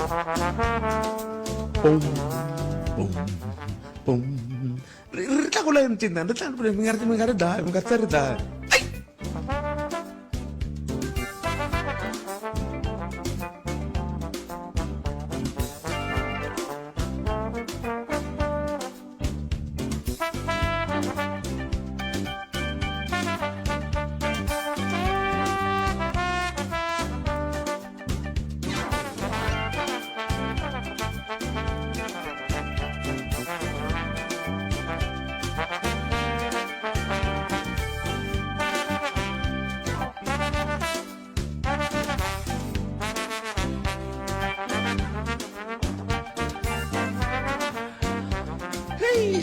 Pum, pum, pum. Ri ri tlakula yini ncindani ri tlakula mi nga ri mi nga ri dlayi mi nga se ri dlayi. Ai!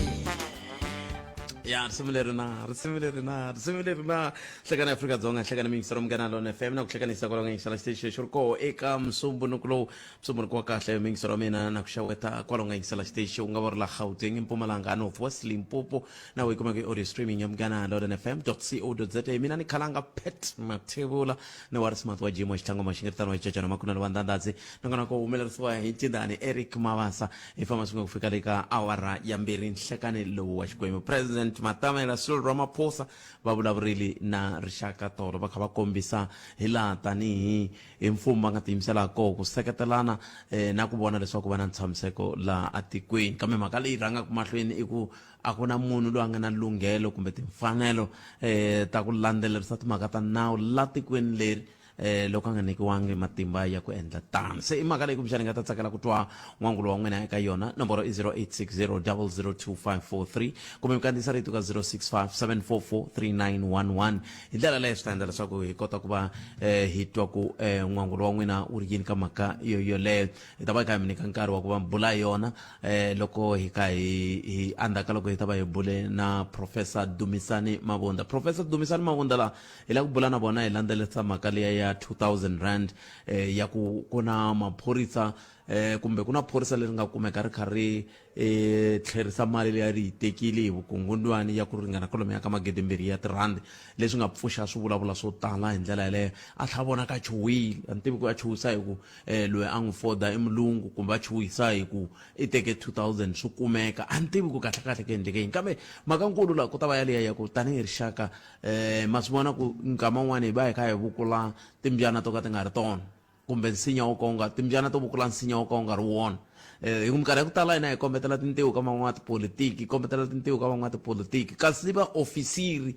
Ya, risimu leri na risimu leri na risimu leri na hlekani Afrika-Dzonga, hlekani miyingiselo Munghana Lona FM na ku hlekanisa kwalaho nga yingisela xiteji xexo ri koho eka musumbunuku lowu, musumbunuku wa kahle miyingiselo wa mina na ku xeweta kwalaho nga yingisela xiteji u nga va ri la Gauteng, Mpumalanga, North West, Limpopo na u yi kumaka hi audio streaming ya Munghana Lona FM co za. Mina ni khalanga Pat Mathebula ni wa Rismati wa Jimo Xitlangoma Xingeritano wa Xicecana Makunani wa Ndandadzi nongonoko wu humelerisiwa hi Ncindani Eric Mavasa. Hi famba swin'we ku fika le ka awara ya mbirhi nhlekani lowu wa Xikwembu. President Matamela Cyril Ramaphosa va vulavurile na rixaka tolo va kha va kombisa hi laha tanihi hi mfumo va nga tiyimisela koho ku seketelana eh, na ku vona leswaku va na ntshamiseko laha atikweni. Kambe mhaka leyi rhangaka mahlweni i ku a ku na munhu loyi a nga na lunghelo kumbe timfanelo eh, ta ku landzelerisa timhaka ta nawu la tikweni leri eh, loko a nga nyikiwangi matimba ya ku endla tano. Se i mhaka leyi kumbexana nga ta tsakela ku twa n'wangulo wa n'wina eka yona. Nomboro i 0860002543 kumbe mi kandziyisa rito ka 0657443911. Hi ndlela leyo swi ta endla leswaku hi kota ku va eh, hi twa ku eh, n'wangulo wa n'wina wu ri yini ka mhaka yo yoleyo. Hi ta va hi kha hi mi nyika nkarhi wa ku va mi bula hi yona eh, loko hi kha hi hi endzhaku ka loko hi ta va hi bule na Professor Dumisani Mavunda. Professor Dumisani Mavunda la hi lava ku bula na vona hi landzelerisa mhaka liya ya 2000 rand eh, ya ku ku na maphorisa eh, kumbe ku na phorisa leri nga kumeka ri kha ri eh, tlherisa mali leyi a ri yi tekile hi vukungundwani ya ku ringana kwalomuya ka magidimbirhi ya tirhandi, leswi nga pfuxa swivulavula swo tala hi ndlela yaleyo. A tlhela vonaka a chuhile, a ni tivi ku a chuhisa hi ku eh, loyi a n'wi foda i mulungu kumbe a chuhisa hi ku i teke 2000 swi kumeka, a ni tivi ku kahlekahle ku endleke yini. Kambe mhaka nkulu laha ku ta va yaliya ya ku tanihi rixaka eh, ma swi vona ku nkama wun'wani hi va hi kha hi vukula timbyana to ka ti nga ri tona kumbe nsinya wo ka wu nga timbyana to vukula nsinya wo ka wu nga ri wona. Hi ku minkarhi ya ku tala hina hi kombetela tintiho ka van'watipolitiki, hi kombetela tintiho ka van'watipolitiki, kasi vaofisiri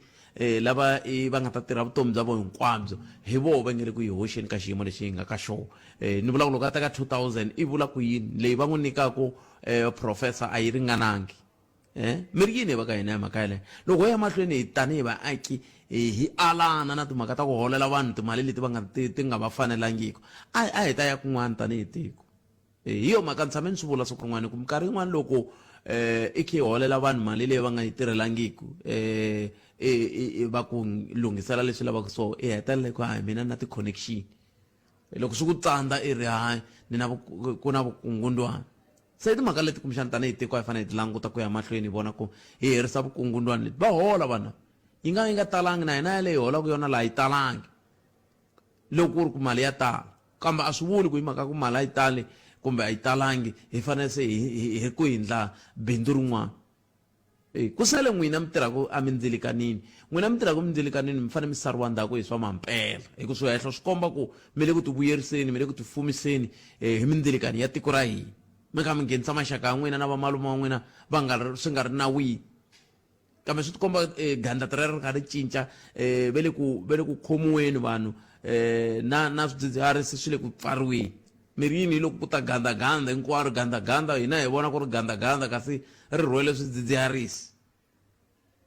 lava va nga ta tirha vutomi bya vona hinkwabyo hi voho va nge le ku yi hoxeni ka xiyimo lexi hi nga ka xona. Ni vula ku loko a teka 2000 i vula ku yini leyi va n'wi nyikaku professor a yi ringanangi. Mi ri yini hi va ka hina hi mhaka yaleyo? Loko ho ya mahlweni hi tanihi vaaki hi alana na timhaka ta ku holela vanhu timali leti va nga ti ti nga va fanelangiki, a a hi ta ya kun'wana tanihi tiko. Hi yo mhaka ni tshame ni swi vula siku rin'wana ku minkarhi yin'wana loko i khe i holela vanhu mali leyi va nga yi tirhelangiki va ku lunghisela leswi lavaka swona, i hetelela hi ku hayi mina ni na ti-connection. Loko swi ku tsandza i ri hayi ni na ku na vukungundwani. Se i timhaka leti kumbexana tanihi tiko a hi fanele hi ti languta ku ya mahlweni hi vona ku hi herisa vukungundwani lebyi. Va hola vanhu lava. Yi nga yi nga talangi na hina yaleyo hi holaka yona laha yi talangi loko ku ri ku mali ya tala. Kambe a swi vuli ku hi mhaka ku mali a yi tali kumbe a yi talangi hi fanele se hi hi hi ku endla bindzu rin'wana. E, ku sele n'wina mi tirhaka emindzilikanini. N'wina mi tirhaka emindzilikanini mi fanele mi sariwa ndzhaku hi swa mampela, hi ku swihehlo swi komba ku mi le ku tivuyeriseni, mi le ku tifumiseni e, hi mindzilikani ya tiko ra hina. Mi kha mi nghenisa maxaka ya n'wina na vamalume wa n'wina va nga ri swi nga ri nawini. Kambe swi tikomba e, gandlati rero ri kha ri cinca, e, ve le ku ve le ku khomiweni vanhu e, na na swidzidziharisi swi le ku pfariweni. Mi ri yini hi loko ku ta gandaganda hinkwaro, gandaganda, hina hi vona ku ri gandaganda kasi ri rhwele swidzidziharisi.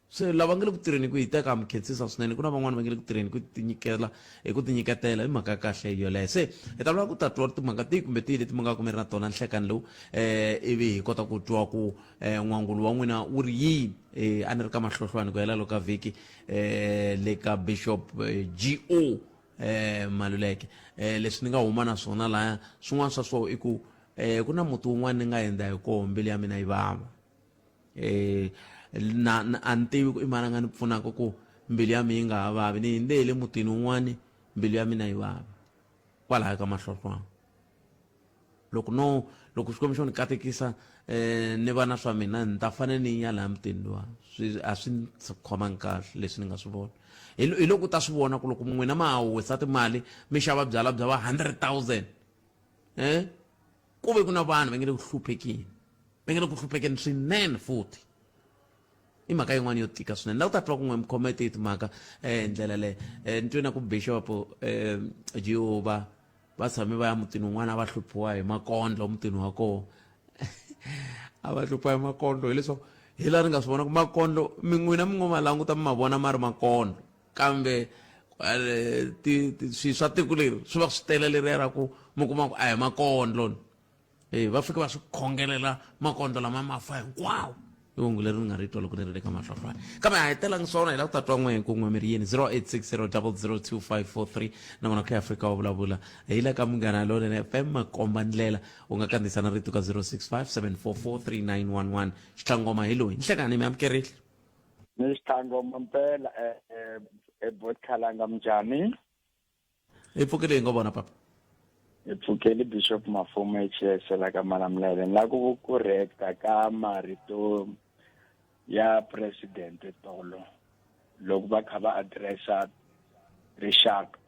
Se lava nga le ku tirheni ku hiteka ha mi khensisa swinene, ku na van'wana va nga le ku tirheni ku tinyikela hi ku tinyiketela hi mhaka ya kahle yoleyo. Se hi ta lava ku ta twa timhaka tihi kumbe tihi leti mi nga ku mi ri na tona nhlekani lowu ivi hi kota ku twa ku n'wangulo wa n'wina wu ri yini. A ni ri ka Mahlohlwani ku hela loko ka vhiki le ka Bishop G_O. Eh, Maluleke, eh, leswi ni nga huma na swona laya, swin'wana swa swona i ku eh, ku na muti wun'wana ni nga hundza hi koho mbilu ya mina yi vava. Eh, na, na a ni tivi ku i mani a nga ni pfunaka ku mbilu ya mina yi nga ha vavi. Ni hindze hi le mutini wun'wani mbilu ya mina yi vava kwalaya ka Mahlohlwana. Loko no loko Xikwembu xo ni katekisa ni va na swa mina ni ta fanele ni ya laha mutini luwa swi a swi ni khomangi kahle leswi ni nga swi vona. Hi hi loko u ta swi vona ku loko n'wina ma ha wisa timali mi xava byalwa bya va 100,000 ku ve ku na vanhu va nge le ku hluphekeni va nge le ku hluphekeni swinene futhi. I mhaka yin'wana yo tika swinene la u ta twa ku n'we mi khome tihi timhaka hi ndlela leyo. Ni twe na ku bishop Jehovah va tshame va ya mutini wun'wana a va hluphiwa hi makondlo mutini wa kona a va hluphiwa hi makondlo hileswaku hi laha ni nga swi vona ku makondlo mi n'wina mi ngo ma languta mi ma vona ma ri makondlo kambe swi swa tiko leri swi va swi tele leriya ra ku mi kuma ku a hi makondlo. E va fika va swi khongelela makondlo lama ma fa hinkwawo. I hungu leri ni nga ri twa loko ni ri le ka mahlwahlwani. Kambe a hi telangi swona, hi lava ku ta twa n'we ku n'we mi ri yini. 0860002543 na n'wina kha Afrika wa vulavula. Hi la ka Munghana Lonene FM makomba ndlela. U nga kandziyisa na rito ka 0657443911. Xitlangoma hi loyi. Nhlekani mi amukerile. Ni xitlangoma mpela e Botkalanga minjhani? Hi pfukile hi ngo vona papa. Hi pfukeli Bishop Mafumo HS la ka Malamulele. Ni la ku correcta ka marito ya president tolo loko va kha va addressa rixaka.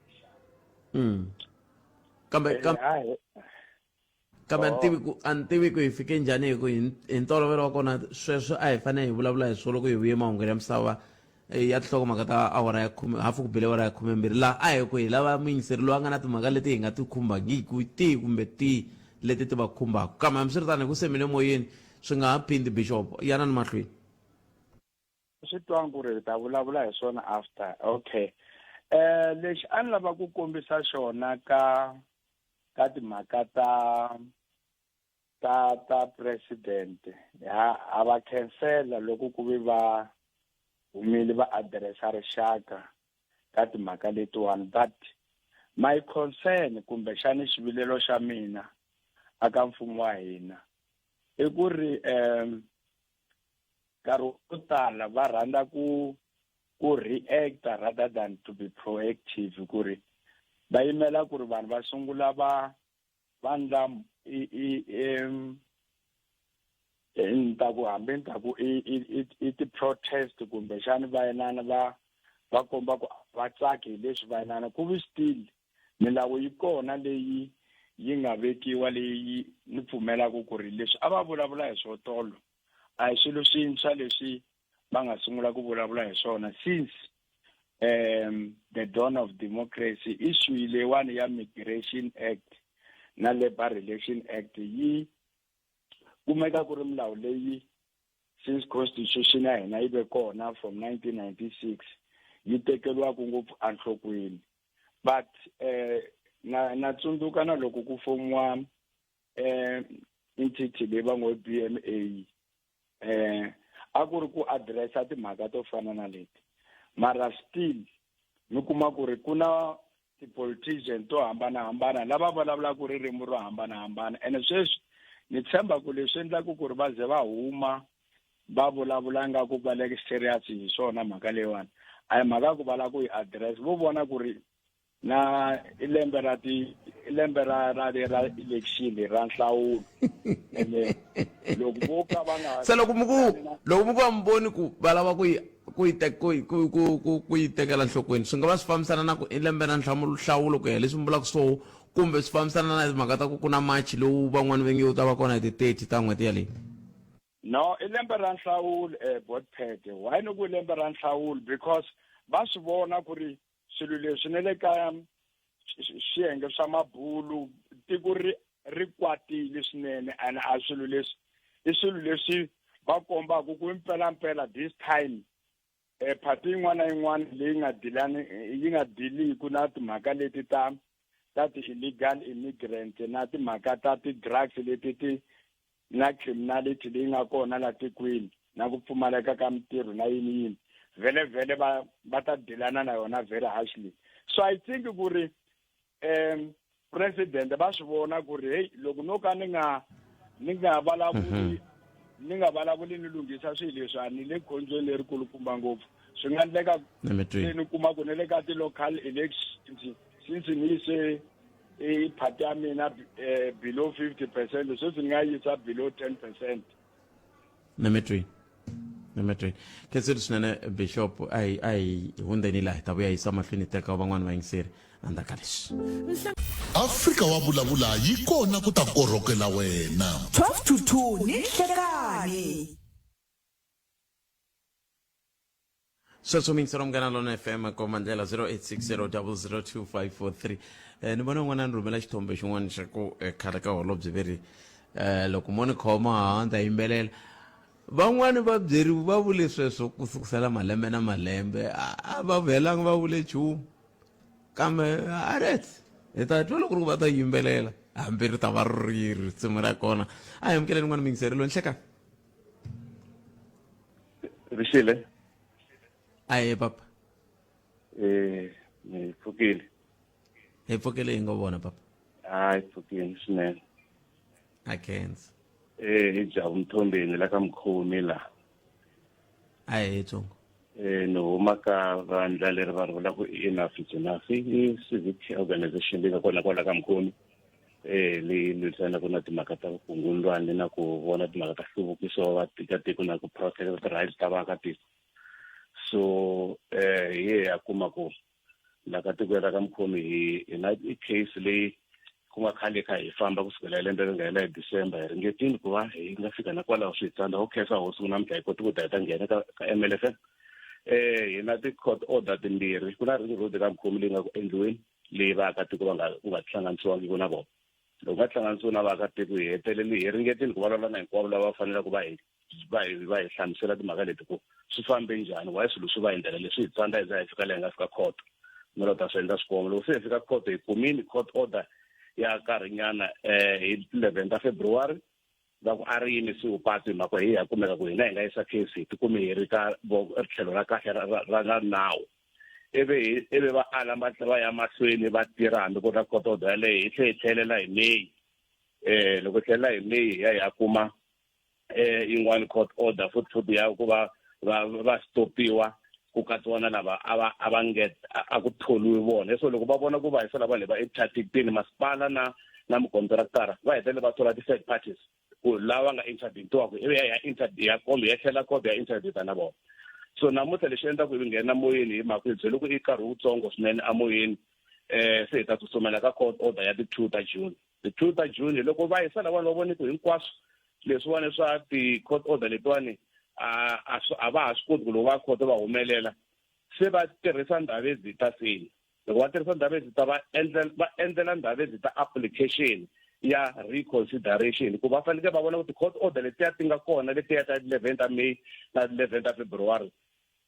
Kambe kambe Kambe a ni tivi ku a ni tivi ku hi fike njhani hi ku hi hi ntolovelo wa kona sweswo a hi fanele hi vulavula hi swona loko hi vuye mahungwini ya misava eh, ya tinhlokomhaka ta awara ya khume hafu ku bile awara ya khumembirhi laha a hi ku hi lava muyingiseri loyi a nga na timhaka leti hi nga ti khumbangiki tihi kumbe tihi leti ti va khumbaka kambe hambiswiritano hi ku se mi le moyeni swi nga ha phindi bishop yanani mahlweni. Swi twangi ku ri hi ta vulavula hi swona after okay. Lexi a ni lava ku kombisa xona ka ka timhaka ta ta ta president ha ha va khensela loko ku ve va humile va addressa rixaka ka timhaka letiwani, but my concern kumbexani xivilelo xa mina aka mfumo wa hina i ku ri nkarhi wo tala va rhandza ku ku react-a rather than to be proactive, ku ri va yimela ku ri vanhu va sungula va va ndla i i ni ta ku hambi ni ta ku i i i i ti-protest kumbexani va inana va va komba ku va tsaki hi leswi va inana ku vi still milawu yi kona leyi yi nga vekiwa leyi ni pfumelaka ku ri leswi a va vulavula hi swo tolo a hi swilo swintshwa leswi va nga sungula ku vulavula hi swona since the dawn of democracy. Issue leyiwani ya Migration Act na Labor Relation Act yi kumeka ku ri milawu leyi since constitution ya hina yi ve kona from 1996 yi tekeriwaka ngopfu enhlokweni, but na tsundzuka na loko ku fomiwa entity leyi va ngo BMA, a ku ri ku addressa timhaka to fana na leti, mara still mi kuma ku ri ku na ti-politician to hambanahambana lava vulavulaka ririmi ro hambanahambana, ene sweswi ni tshemba ku leswi endlaku ku ri va ze va huma va vulavula nga ku va le serious hi swona mhaka leyiwani a hi mhaka ku va lava ku yi address, vo vona ku ri na i lembe ra ti i lembe ra ra ra election ra nhlawulo, ene loko vo ka va nga se loko mi ku loko mi ku va mi voni ku va lava ku yi ku yi ku ku ku ku ku yi tekela nhlokweni swi nga va swi fambisana na ku i lembe ra nhlamulo nhlawulo ku ya leswi mi vulaka swoho kumbe swi fambisana na timhaka ta ku ku na March lowu van'wani va nge wu ta va kona hi ti 30 ta n'hweti yaleyi. No, i lembe ra nhlawulo Botped. Why ni ku i lembe ra nhlawulo? Because va swi vona ku ri swilo leswi ne le ka swiyenge swa mabulu tiko ri ri kwatile swinene, and a swilo leswi i swilo leswi va kombaka ku mpelampela this time party yin'wana na yin'wana leyi nga dilani yi nga diliku na timhaka leti ta ta ti-illegal immigrant na timhaka ta ti-drugs leti ti na criminality leyi nga kona la tikweni na ku pfumaleka ka mintirho na yini yini, vhele vhele va va ta dilana na yona very harshly. So I think ku ri president va swi vona ku ri hey, loko no ka ni nga ni nga vulavuli ni nga vulavuli ni lunghisa swilo leswi a ni le khombyeni lerikulukumba ngopfu, swi nga endleka se ni kuma ku ni le ka ti-local elections since ni yise i phati ya mina below 50%, sweswi ni nga yisa below 10%. Na mi twini, na mi twini. Khensile swinene Bishop. A hi hundzeni laha, hi ta vuya yisa mahlweni teka van'wani vayingiseri endzhaku ka leswi. Afrika wa vulavula yi kona ku ta korhokela wena. 12 to 2 ni nhlekani. Sweswo miyingiselo Munghana Lona FM, komba ndlela 0860002543. Ni vona un'wana ni rhumela xithombe xin'wana xa ku khale ka holobye ve ri loko mo ni khoma ha ni ta yimbelela. Van'wani va byeriwe, va vule sweswo ku sukusela malembe na malembe, a va vhelanga va vule nchumu, kambe aret hi ta twa loko ri ku va ta yimbelela, hambi ri ta va ri ri risimu ra kona. A hi amukeleni n'wana miyingiseri loyi nhlekani. Rixile. Aye papa. Ni pfukile. Hi pfukile, hi ngo vona papa. Hayi, pfukile swinene. A khensa. Hi Jabu Mthombeni la ka Mkhomi la. Aye tsongo. Ni huma ka vandla leri va ri vulaka i Enough is Enough, i civic organization leyi nga kona kwala ka Mkhomi, leyi lwisanaka na timhaka ta vukungundwani na ku vona timhaka ta nhluvukiso wa vaakatiko na ku protect ti-rights ta vaakatiko. So hi ye ya kuma ku la ka tiko ra ka Mkhomi hi na i case leyi ku nga khale kha hi famba kusukela hi lembe ri nga hela hi December. Hi ringetile ku va hi nga fika na kwalaho, swi hi tsandza. Ho khensa hosi ku namuntlha hi kote ku ta hi ta nghena ka MLFM. Hi na ti-court order timbirhi. Ku na ring road ka Mkhomi leyi nga ku endliweni, leyi vaakatiko va nga ku nga tihlanganisiwangiki na vona. Loko nga tihlanganisiwi na vaakatiko, hi hetelele hi ringetile ku vulavula na hinkwavo lava faneleke va hi hlamusela timhaka leti ku swi fambe njhani, why swilo swi va hi ndlela leswi. Hi tsandza, hi za hi fika laha hi nga fika court mi lo ta swi endla swikombo. Loko se hi fika court, hi kumini court order ya nkarhinyana hi 11 ta February, va ku a ri yimisiwi patu, hi mhaka hi ya kumeka ku hina hi nga yisa case, hi tikumi hi ri ka tlhelo ra kahle ra nawu. Ivi va ala, va ya mahlweni va tirha hambi ku ri na court order yaleyo. Hi tlhe hi tlhelela hi May. Loko tlhelela hi May, hi ya hi ya kuma yin'wani court order futhi ya ku va stopiwa, ku katsiwa na lava a va nge a ku tholiwi vona. So loko va vona ku va yisa lava va interdictini, masipala na mukontraktara va hetelele va thola ti-third parties ku lava nga interdictiwaku, ivi ya ya kombe ya tlhela court ya interdicta na vona. So namuntlha lexi endlaku hi nghena moyeni hi mhaka hi byele ku i nkarhi wutsongo swinene amoyeni. Se hi ta tsutsumela ka court order ya ti-2 ta June. Ti-2 ta June, loko va yisa lavana va vone ku hinkwaswo leswiwani swa ti-court order letiwani a va ha swi koti ku loko va khoto va humelela, se va tirhisa Ndhavezita. Seni loko va tirhisa Ndhavezita, va endlela Ndhavezita application ya reconsideration, ku va fanekele va vona ku ti-court order letiya ti nga kona, letiya ta 11 ta May na 11 ta February,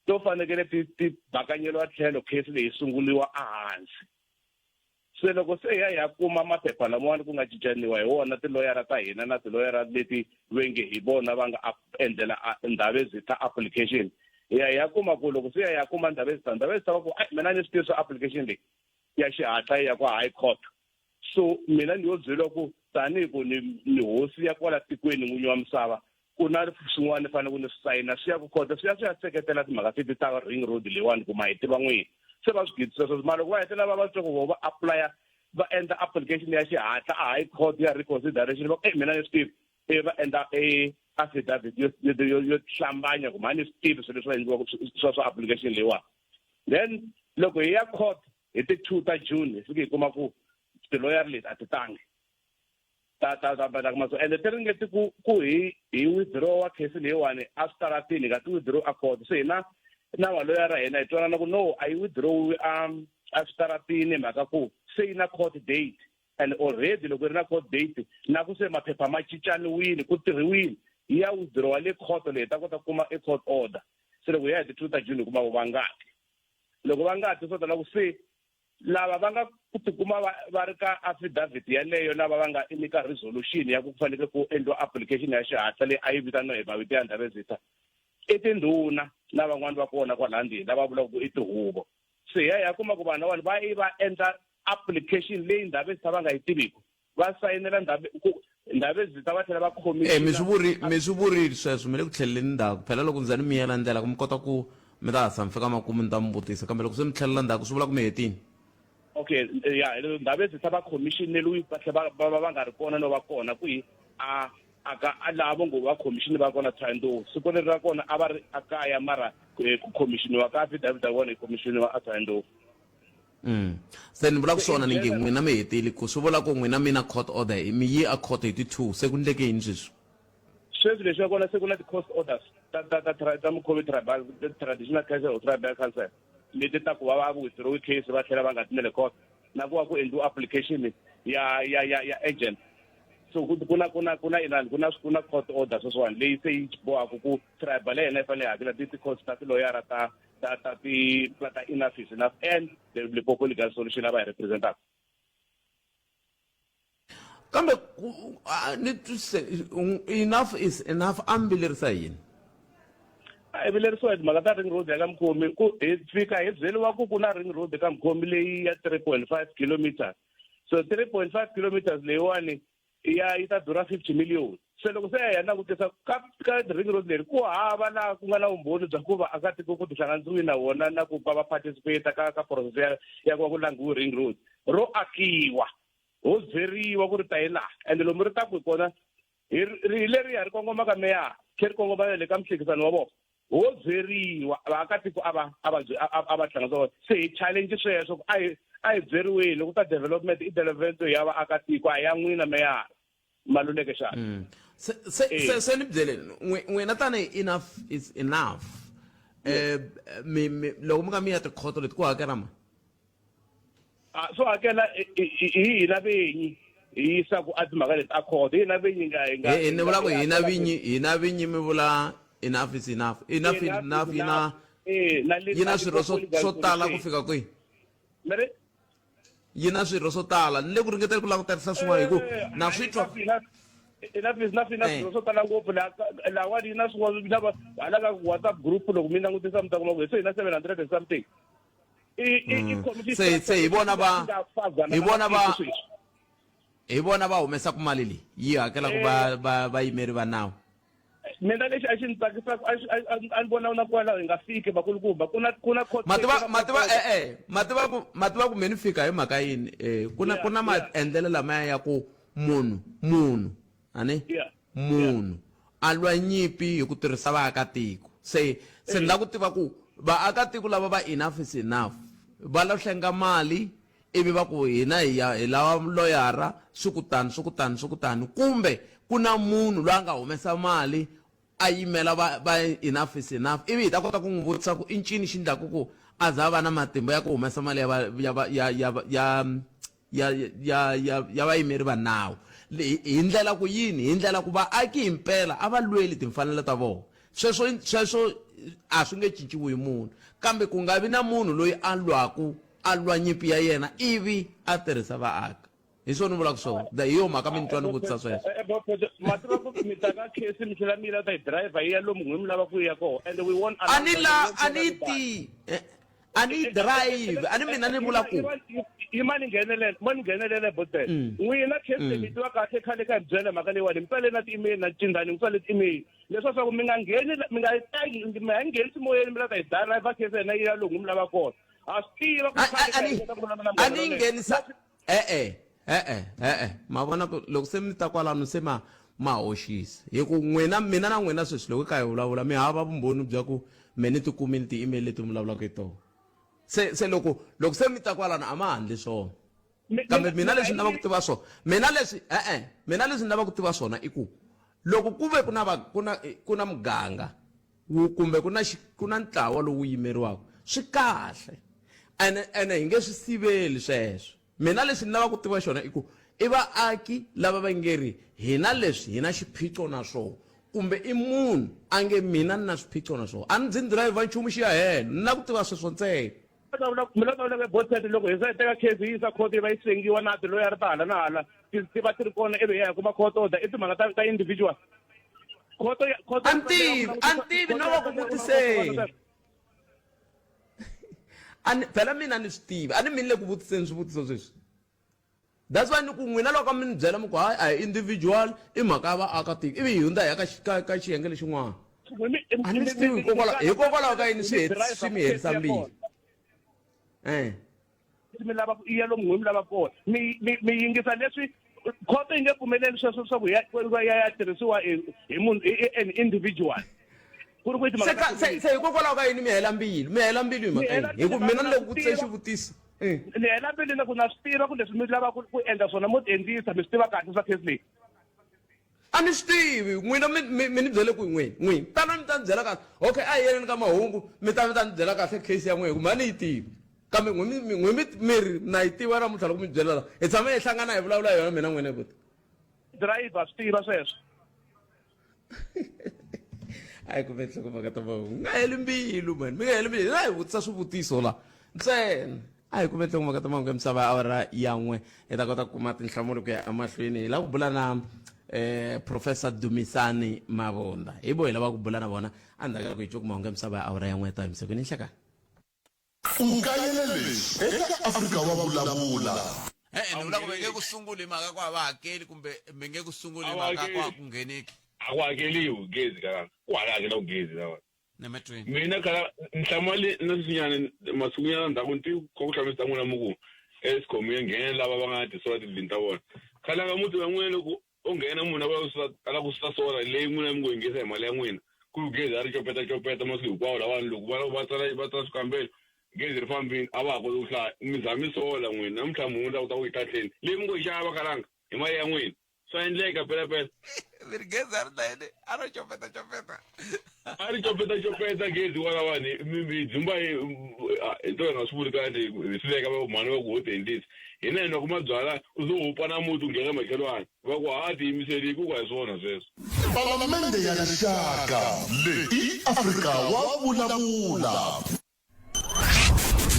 to fanekele ti bakanyeriwa tlhelo, case leyi sunguriwa ehansi. Se loko se hi ya hi ya kuma maphepha lamawani ku nga cincaniwa hi wona, tiloyara ta hina na tiloyara leti ve nge hi vona va nga endlela Ndhavezita application, hi ya hi ya kuma ku loko se ya hi ya kuma Ndhavezita, Ndhavezita va ku, "Ai, mina ni swi tivi swa application leyi ya xihatla yi ya kwa high court." So mina ni yo byeriwa ku tanihi ku ni hosi ya kwala tikweni, n'winyi wa misava, ku na swin'wana ni fanele ku ni swi sayina, swi ya ku khoto, swi ya seketela timhaka teti ta ring road leyiwani, ku ma hi tiva n'wini. Se va swi gidisa sweswo. Mara loko va hetelela va twa ku vo va apply-a, va endla application ya xihatla a high court ya reconsideration, va ku, "E, mina ni swi tivi," ivi va endla e affidavit yo hlambanya ku mhani swi tivi swilo leswi va endliwaka swa application leyiwani. Then loko hi ya court hi ti-2 ta June, hi fike hi kuma ku tiloyara leti a ti tangi ta kuma. So ende ti ringeti ku hi withdraw case leyiwani a switaratini, hi nga ti withdraw a court. So hina na valoyara hina hi twanana ku no, a yi withdraw a switaratini, mhaka ku se yi na court date, and already loko yi ri na court date na ku se maphepha ma cincaniwile, ku tirhiwile, yi ya withdraw le court leyi, hi ta kota ku kuma e court order. Se loko hi ya hi ti-2 ta June, hi kuma ku va ngati loko va ngati swo tala ku se lava va nga ku tikuma va ri ka affidavit yaleyo, lava va nga nyika resolution ya ku fanekele ku endliwa application ya xihatla leyi a yi vitaniwa hi mavito ya Ndhavezita, i tindhuna na van'wani va kona kwala ndzeni lava vulaka ku i tihuvo. Se hi ya hi ya kuma ku vanhu lavawani va yi va endla application leyi Ndhavezita va nga yi tiviku, va sayinela ku Ndhavezita, va tlhela va khomisa. Mi swi vurile sweswo, mi le ku tlheleleni ndzhaku. Phela loko ndza ni miyela ndlela ku mi kota ku mi ta hasa mi fika makumu, ni ta mi vutisa, kambe loko se mi tlhelela ndzhaku swi vula ku mi hetini. Okay, ya Ndabezitha va commissioneriwi va tlhela va va va nga ri kona no va kona kwihi a a ka a laha vo ngo va commission va kona Thohoyandou siku leri ra kona a va ri a kaya mara ku commissioniwa ka affidavit ya vona yi commissioniwa a Thohoyandou. Se ni vulaka swona ni nge n'wina mi hetile ku swi vula ku n'wina mi na court order mi yi a court hi ti 2 se ku ndleke yini sweswi? Sweswi leswi ya kona se ku na ti-court orders ta ta ta ta Mukhomi tribal traditional council or tribal council leti ta ku va va withdraw case va tlhela va nga ti na le court na ku va ku endliwa application ya ya ya ya agent. So ku ku na ku na ku na inani ku na ku na court order sweswiwani leyi se yi bohaka ku tribal ya hina yi fanele yi hakela ti ti-cost ta tiloyara ta ta ta ti ta Enough is Enough and the Limpopo Legal Solution lava hi representaka. Kambe ni twisise Enough is Enough a mi vilerisa yini? A hi vilerisiwa hi timhaka ta ring road ya ka Mukhomi ku hi fika hi byeriwa ku ku na ring road ka Mukhomi leyi ya 3.5 kilometers. So 3.5 kilometers leyiwani ya yi ta durha 50 million. Se loko se hi ya langutisa ka ka ring road leri ku hava laha ku nga na vumbhoni bya ku vaakatiko ku tihlanganisiwile na vona na ku va va participate ka ka process ya ya ku va ku langhiwe ring road ro akiwa. Ho byeriwa ku ri ta yi laha ende lomu ri taku hi kona hi ri leriya ri kongoma ka meyara khe ri kongoma na le ka muhlekisani wa vona. Ho byeriwa vaakatiko a va a va a va hlanganisa se hi challenge sweswo ku a hi a hi byeriweni loko ta development i development ya vaakatiko a ya n'wina meyara Maluleke xana. Se se se se ni byeleni n'wina tanihi Enough is Enough mi mi loko mi nga mi ya tikhoto leti ku hakela mani? Swo hakela hi hina vinyi hi yisa ku a timhaka leti a khoto hi hina vinyi nga hi nga ni vula ku hina vinyi hina vinyi mi vula Enough is Enough. Enough is Enough yi na yi na swirho swo swo tala ku fika kwihi? Yi na swirho swo tala ni le ku ringeteni ku languterisa swin'wana hi ku na swi twa. Enough is Enough yi na swirho swo tala ngopfu laha lahawani yi na swin'wana na hala ka WhatsApp group loko mi langutisa mi ta kuma ku se hi na 700 and something. I se se hi vona va hi vona va hi vona va humesaka mali leyi yi hakelaka va va vayimeri va nawu. Mina lexi a xi ni tsakisaka a ni vona na kwalaho hi nga fiki vakulukumba ku na ku na court mativa mativa eh eh mativa ku mativa ku me ni fika hi mhaka yini eh ku na ku na maendlelo lamaya ya ku munhu munhu ani munhu a lwa nyimpi hi ku tirhisa vaakatiko se se ni lava ku tiva ku vaakatiko lava va Enough is Enough va lo hlenga mali ivi va ku hina hi ya hi lava loyara swi ku tani swi ku tani swi ku tani kumbe ku na munhu loyi a nga humesa mali a yimela va va Enough is Enough ivi hi ta kota ku n'wi vutisa ku i ncini xi ndlaku ku a za a va na matimba ya ku humesa mali ya va ya va ya ya ya ya ya ya ya vayimeri va nawu hi ndlela ku yini hi ndlela ku vaaki himpela a va lweli timfanelo ta vona sweswo sweswo a swi nge cinciwi hi munhu kambe ku nga vi na munhu loyi a lwaku a lwa nyimpi ya yena ivi a tirhisa vaaki hi swona ni vulaka swona hi yo mhaka mi ni twa ni vutisa sweswo. Ma tiva ku mi ta ka case mi tlhela mi yi la ta yi driver yi ya lomu n'wi mi lava ku ya kona and we won't a ni la a ni ti a ni drive a ni mina ni vula ku yi ma ni nghenelela ma ni nghenelela botel n'wina case leyi mi tiva kahle khale ka hi byela mhaka leyiwani mi tsale na ti-email na cindani mi tsale ti-email leswaku swa ku mi nga ngheni mi nga mi nga nghenisi moyeni mi la ta yi driver case yena yi ya lomu mi lava kona ha swi tiva ku a ni nghenisa e-e e-e e-e ma vona ku loko se mi ta kwalano se ma ma hoxisa hi ku n'wina mina na n'wina sweswi loko hi kha hi vulavula mi hava vumbhoni bya ku me ni ti kumile ti-email leti mi vulavulaka hi tona se se loko loko se mi ta kwalano a ma handli swona kambe mina leswi ni lavaka ku tiva swona mina leswi e-e mina leswi ni lavaka ku tiva swona i ku loko ku ve ku na va ku na ku na muganga wu kumbe ku na ku na ntlawa lowu yimeriwaka swi kahle ene ene hi nge swi siveli sweswo mina leswi ni lavaka ku tiva xona i ku i vaaki lava va nge ri hina leswi hi na xiphiqo na swona kumbe i munhu a nge mina ni na swiphiqo na swona a ni ndzi ni driver nchumu xi ya helo ni lava ku tiva sweswo ntsena. Mi la ta vula botet loko hi za hi teka case yi yisa court yi va yi sengiwa na tiloyara ta hala na hala ti va ti ri kona ivi hi ya hi kuma court order i timhaka ta ta individual khoto khoto a ni tivi a ni tivi no va ku vutiseni a ni phela mina ni swi tivi a ni mi ni le ku vutiseni swivutiso sweswi that's why ni ku n'wina loko mi ni byela mi ku hayi a hi individual i mhaka ya vaakatiko ivi hi hundza hi ya ka ka ka xiyenge lexin'wana a ni swi tivi hikokwalaho ka yini swi swi mi herisa mbilu eh. leswi mi lava yi ya lomu n'wi mi lava kona mi mi mi yingisa leswi khoto yi nge pfumeleli sweswo leswaku ya ya ya tirhisiwa hi hi munhu hi an individual ku ri ku se ka se se hikokwalaho ka yini mi hela mbilu mi hela mbilu hi mhaka yini hi ku mina ni le ku vutisa xivutiso eh. ni hela mbilu na ku na swi tiva ku leswi mi lavaka ku endla swona mo ti endlisa mi swi tiva kahle swa case leyi a ni swi tivi n'wina mi mi mi ni byele ku n'wini n'wini tana mi ta ni byela kahle okay a hi yeleni ka mahungu mi ta mi ta ni byela kahle case ya n'wina kumbe a ni yi tivi kambe n'we mi n'we mi mi ri na yi tiva namuntlha loko mi byela la hi tshame hi hlangana hi vulavula yona mina n'wina buti driver swi tiva sweswo a hi kumbe nhlokomhaka ta mahungu nga heli mbilu mani mi nga heli mbilu hina hi vutisa swivutiso la ntsena a hi kume nhlokomhaka ta mahungu ya misava ya awara ya n'we hi ta kota ku kuma tinhlamulo ku ya emahlweni hi lava ku bula na eh professor Dumisani Mavunda hi vo hi lava ku bula na vona endzhaku ka loko hi twe ku mahungu ya misava ya awara ya n'we ta hi misikwini nhlekani U kayele leswi eka Afrika wa Vulavula. E-e ni vula ku mi nge ku sunguli hi mhaka ku a va hakeli kumbe mi nge ku sunguli hi A va mhaka ku a hakeli. ku ngheneki A ku hakeliwi gezi ka ku hala hakela gezi lawa. Nemetweni. Mina khala ni hlamale na sweswinyana masikunyana ndzhaku ni twi ka ku hlamusela n'wina mi ku Eskom ya nghena lava va nga na ti-solar tindlwini ta vona. Khale ka muti wa n'wina loko o nghena munhu a va susa a lava ku susa solar leyi n'wina mi ngo yi nghenisa hi mali ya n'wina ku gezi a ri copeta copeta masiku hinkwawo lawani loko va va tsala va tsala swikambelo gezi ri fambini a va ha koti ku hlaya mi za mi sola n'wina namuntlha munhu u ta ku yi kahleni leyi mi ngo yi xava kalanga hi mali ya n'wina swa endleka pelapela mi ri gezi a ri na yini a ro copeta copeta a ri copeta copeta gezi walawani mi mi dzumba hi hi to hi nga swi vuli kahle hi swi veka va mhani va ku ho ti endlisa hina hi nwaku mabyala u zo hupa na muti u nghena makhelwani va ku ha tiyimiseli ku ku a hi swona sweswo Palamende ya Rixaka leyi i Afrika wa Vulavula.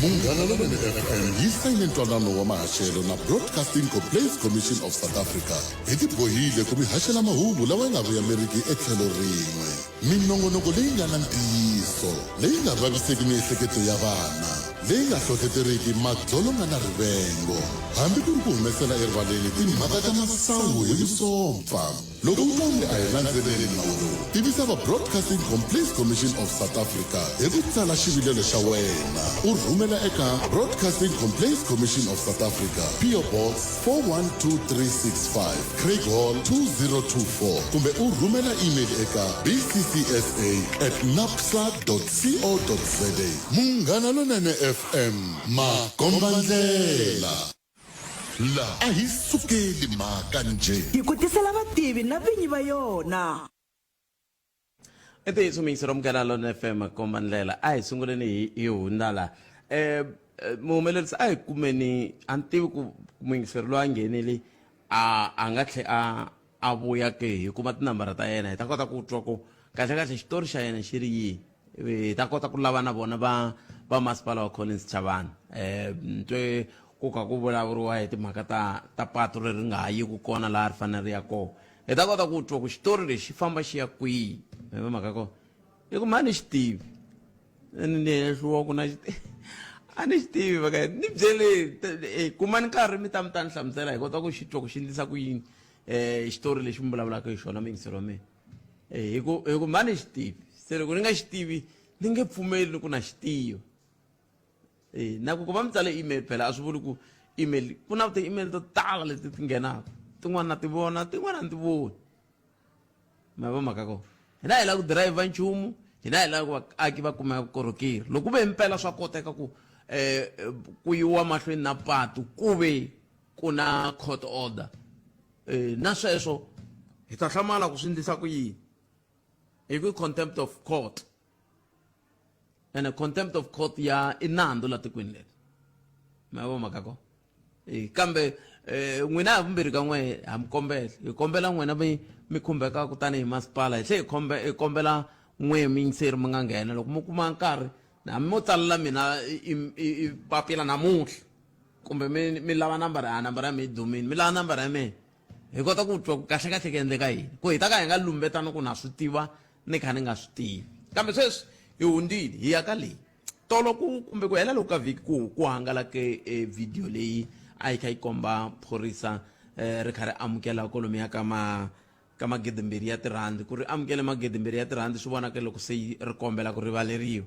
Munghana Lonene FM yi sayine ntwanano wa mahaxelo na Broadcasting Complaints Commission of South Africa. Hi tibohile ku mi haxela mahungu lawa ya nga vuyameriki etlhelo rin'we. Minongonoko leyi nga na ntiyiso, leyi nga vaviseki miehleketo ya vana, leyi nga hlohleteriki madzolonga na rivengo, hambi ku ri ku humesela erivaleni timhaka ta masangu hi vusompfa. Loko u twa onge a hi landzeleli nawu lowu, tivisa va Broadcasting Complaints Commission of South Africa hi ku tsala xivilelo xa wena u rhumela eka Broadcasting Complaints Commission of South Africa, PO Box 412365, Craighall 2024 kumbe u rhumela email eka bccsa at napsa co za. Munghana Lonene FM, makombandlela. La a hi sukeli mhaka njhe. Hi ku tisela vativi na vinyi va yona. I ntiyiso muyingiseri wa Munghana Lonene FM komba ndlela a hi sunguleni hi hi hundza la um muhumelerisi a hi kumeni a ni tivi ku muyingiseri loyi a nghenile a a nga tlhe a a vuya ke hi kuma tinambara ta yena hi ta kota ku twa ku kahle kahle xitori xa yena xi ri yini hi ta kota ku lava na vona va va masipala wa Collins Chavani um twe ku kha ku vulavuriwa hi timhaka ta ta patu leri nga ha yiku kona laha ri fanele ri ya kona hi ta kota ku twa ku xitori lexi xi famba xi ya kwihi hi mhaka kona i ku mhani xi tivi ni hehliwa ku na xi a ni xi tivi vaka ni byele eh, kumani nkarhi mi ta mi ta ni hlamusela hi kota ku xi twa ku xi endlisa ku yini um xitori lexi mi vulavulaka hi xona muyingiseri wa mina eh, hi ku hi ku mhani xi tivi se loko ni nga xi tivi ni nge pfumeli ni ku na xi tiva eh, na ku ku va mi tsale email phela a swi vuli ku email ku na ti-email to tala leti ti nghenaka tin'wana na ti vona tin'wana a ni ti voni ma vo mhaka kona hina hi lava ku dirayivha nchumu hina hi lava ku vaaki va kuma vukorhokeri loko ku ve himpela swa koteka ku um ku yiwa mahlweni na patu ku ve ku na court order um na sweswo hi ta hlamala ku swi endlisa ku yini hi ku contempt of court ene contempt of court ya i nandzu la tikweni leri ma vo mhaka kona Eh, kambe eh, n'wina hi vumbirhi ka n'we ha mi kombela hi kombela n'wina mi mi khumbekaka tanihi masipala hi tlhe hi khombe hi kombela n'we miyingiseri mi nga nghena loko mi kuma nkarhi hambi mo tsalela mina i papila namuntlha kumbe mi mi lava nambara ya nambara ya mina yi dumile mi lava nambara ya mina hi kota ku twa ku kahle kahle ku endleka yini ku hi ta ka hi nga lumbetani ku na swi tiva ni kha ni nga swi tivi kambe sweswi hi hundzile hi ya ka leyi tolo ku kumbe ku hela loko ka vhiki ku ku hangalake e video leyi a yi kha yi komba phorisa eh, ri kha ri amukela kolomiya ka ma ka magidimbirhi ya tirhandi ku ri amukele magidimbirhi ya tirhandi swi vonaka loko se ri kombela ku rivaleriwa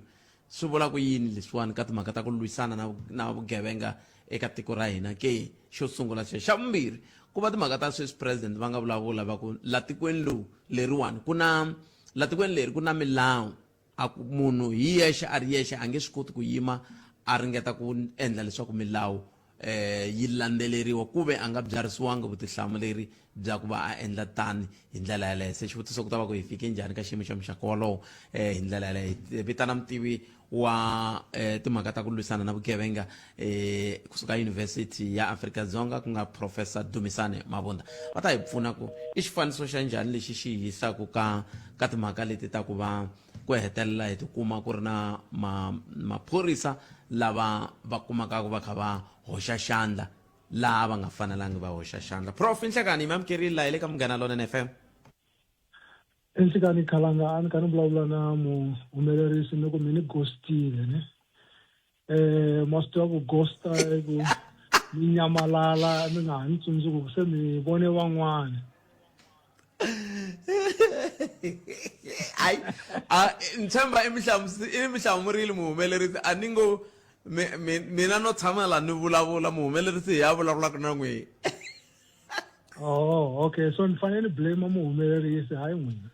swi vula ku yini leswiwani ka timhaka ta ku lwisana na na vugevenga eka tiko ra hina ke xo sungula xexo xa vumbirhi ku va timhaka ta sweswi president va nga vulavula va ku la tikweni lowu leriwani ku na la tikweni leri ku na milawu a ku munhu hi yexe a ri yexe a nge swi koti ku yima a ringeta ku endla leswaku milawu eh yi landzeleriwa ku ve a nga byarisiwanga vutihlamuleri bya ku va a endla tani hi ndlela yaleyo se xivutiso ku ta va ku hi fike njhani ka xiyimo xa muxaka wolowo eh hi ndlela yaleyo hi vitana mutivi wa eh, timhaka ta ku lwisana na vugevenga eh, kusuka University ya Afrika-Dzonga ku nga Professor Dumisane Mabunda va ta hi pfuna ku i xifaniso xa njhani lexi xi hi yisaka ka ka timhaka leti ta ku va ku hetelela hi tikuma ku ri na maphorisa lava va kumaka ku va kha va hoxa xandla laha va nga fanelangi va hoxa xandla prof nhlekani mi amukerile laha hi le ka Munghana Lonene FM. Enhlekani Khalanga a ni kha ni vulavula na muhumelerisi ni ku mi ni ghostile ne eh ma swi tiva ku ghosta i ku mi nyamalala mi nga ha ni tsundzuki ku se mi vone van'wana. Hayi a ni tshemba i mi hlamusi i mi hlamurile muhumelerisi a ni ngo mina no tshama la ni vulavula muhumelerisi hi ya vulavulaka na n'wina. Oh, okay. So ni fanele ni blame muhumelerisi hayi n'wina.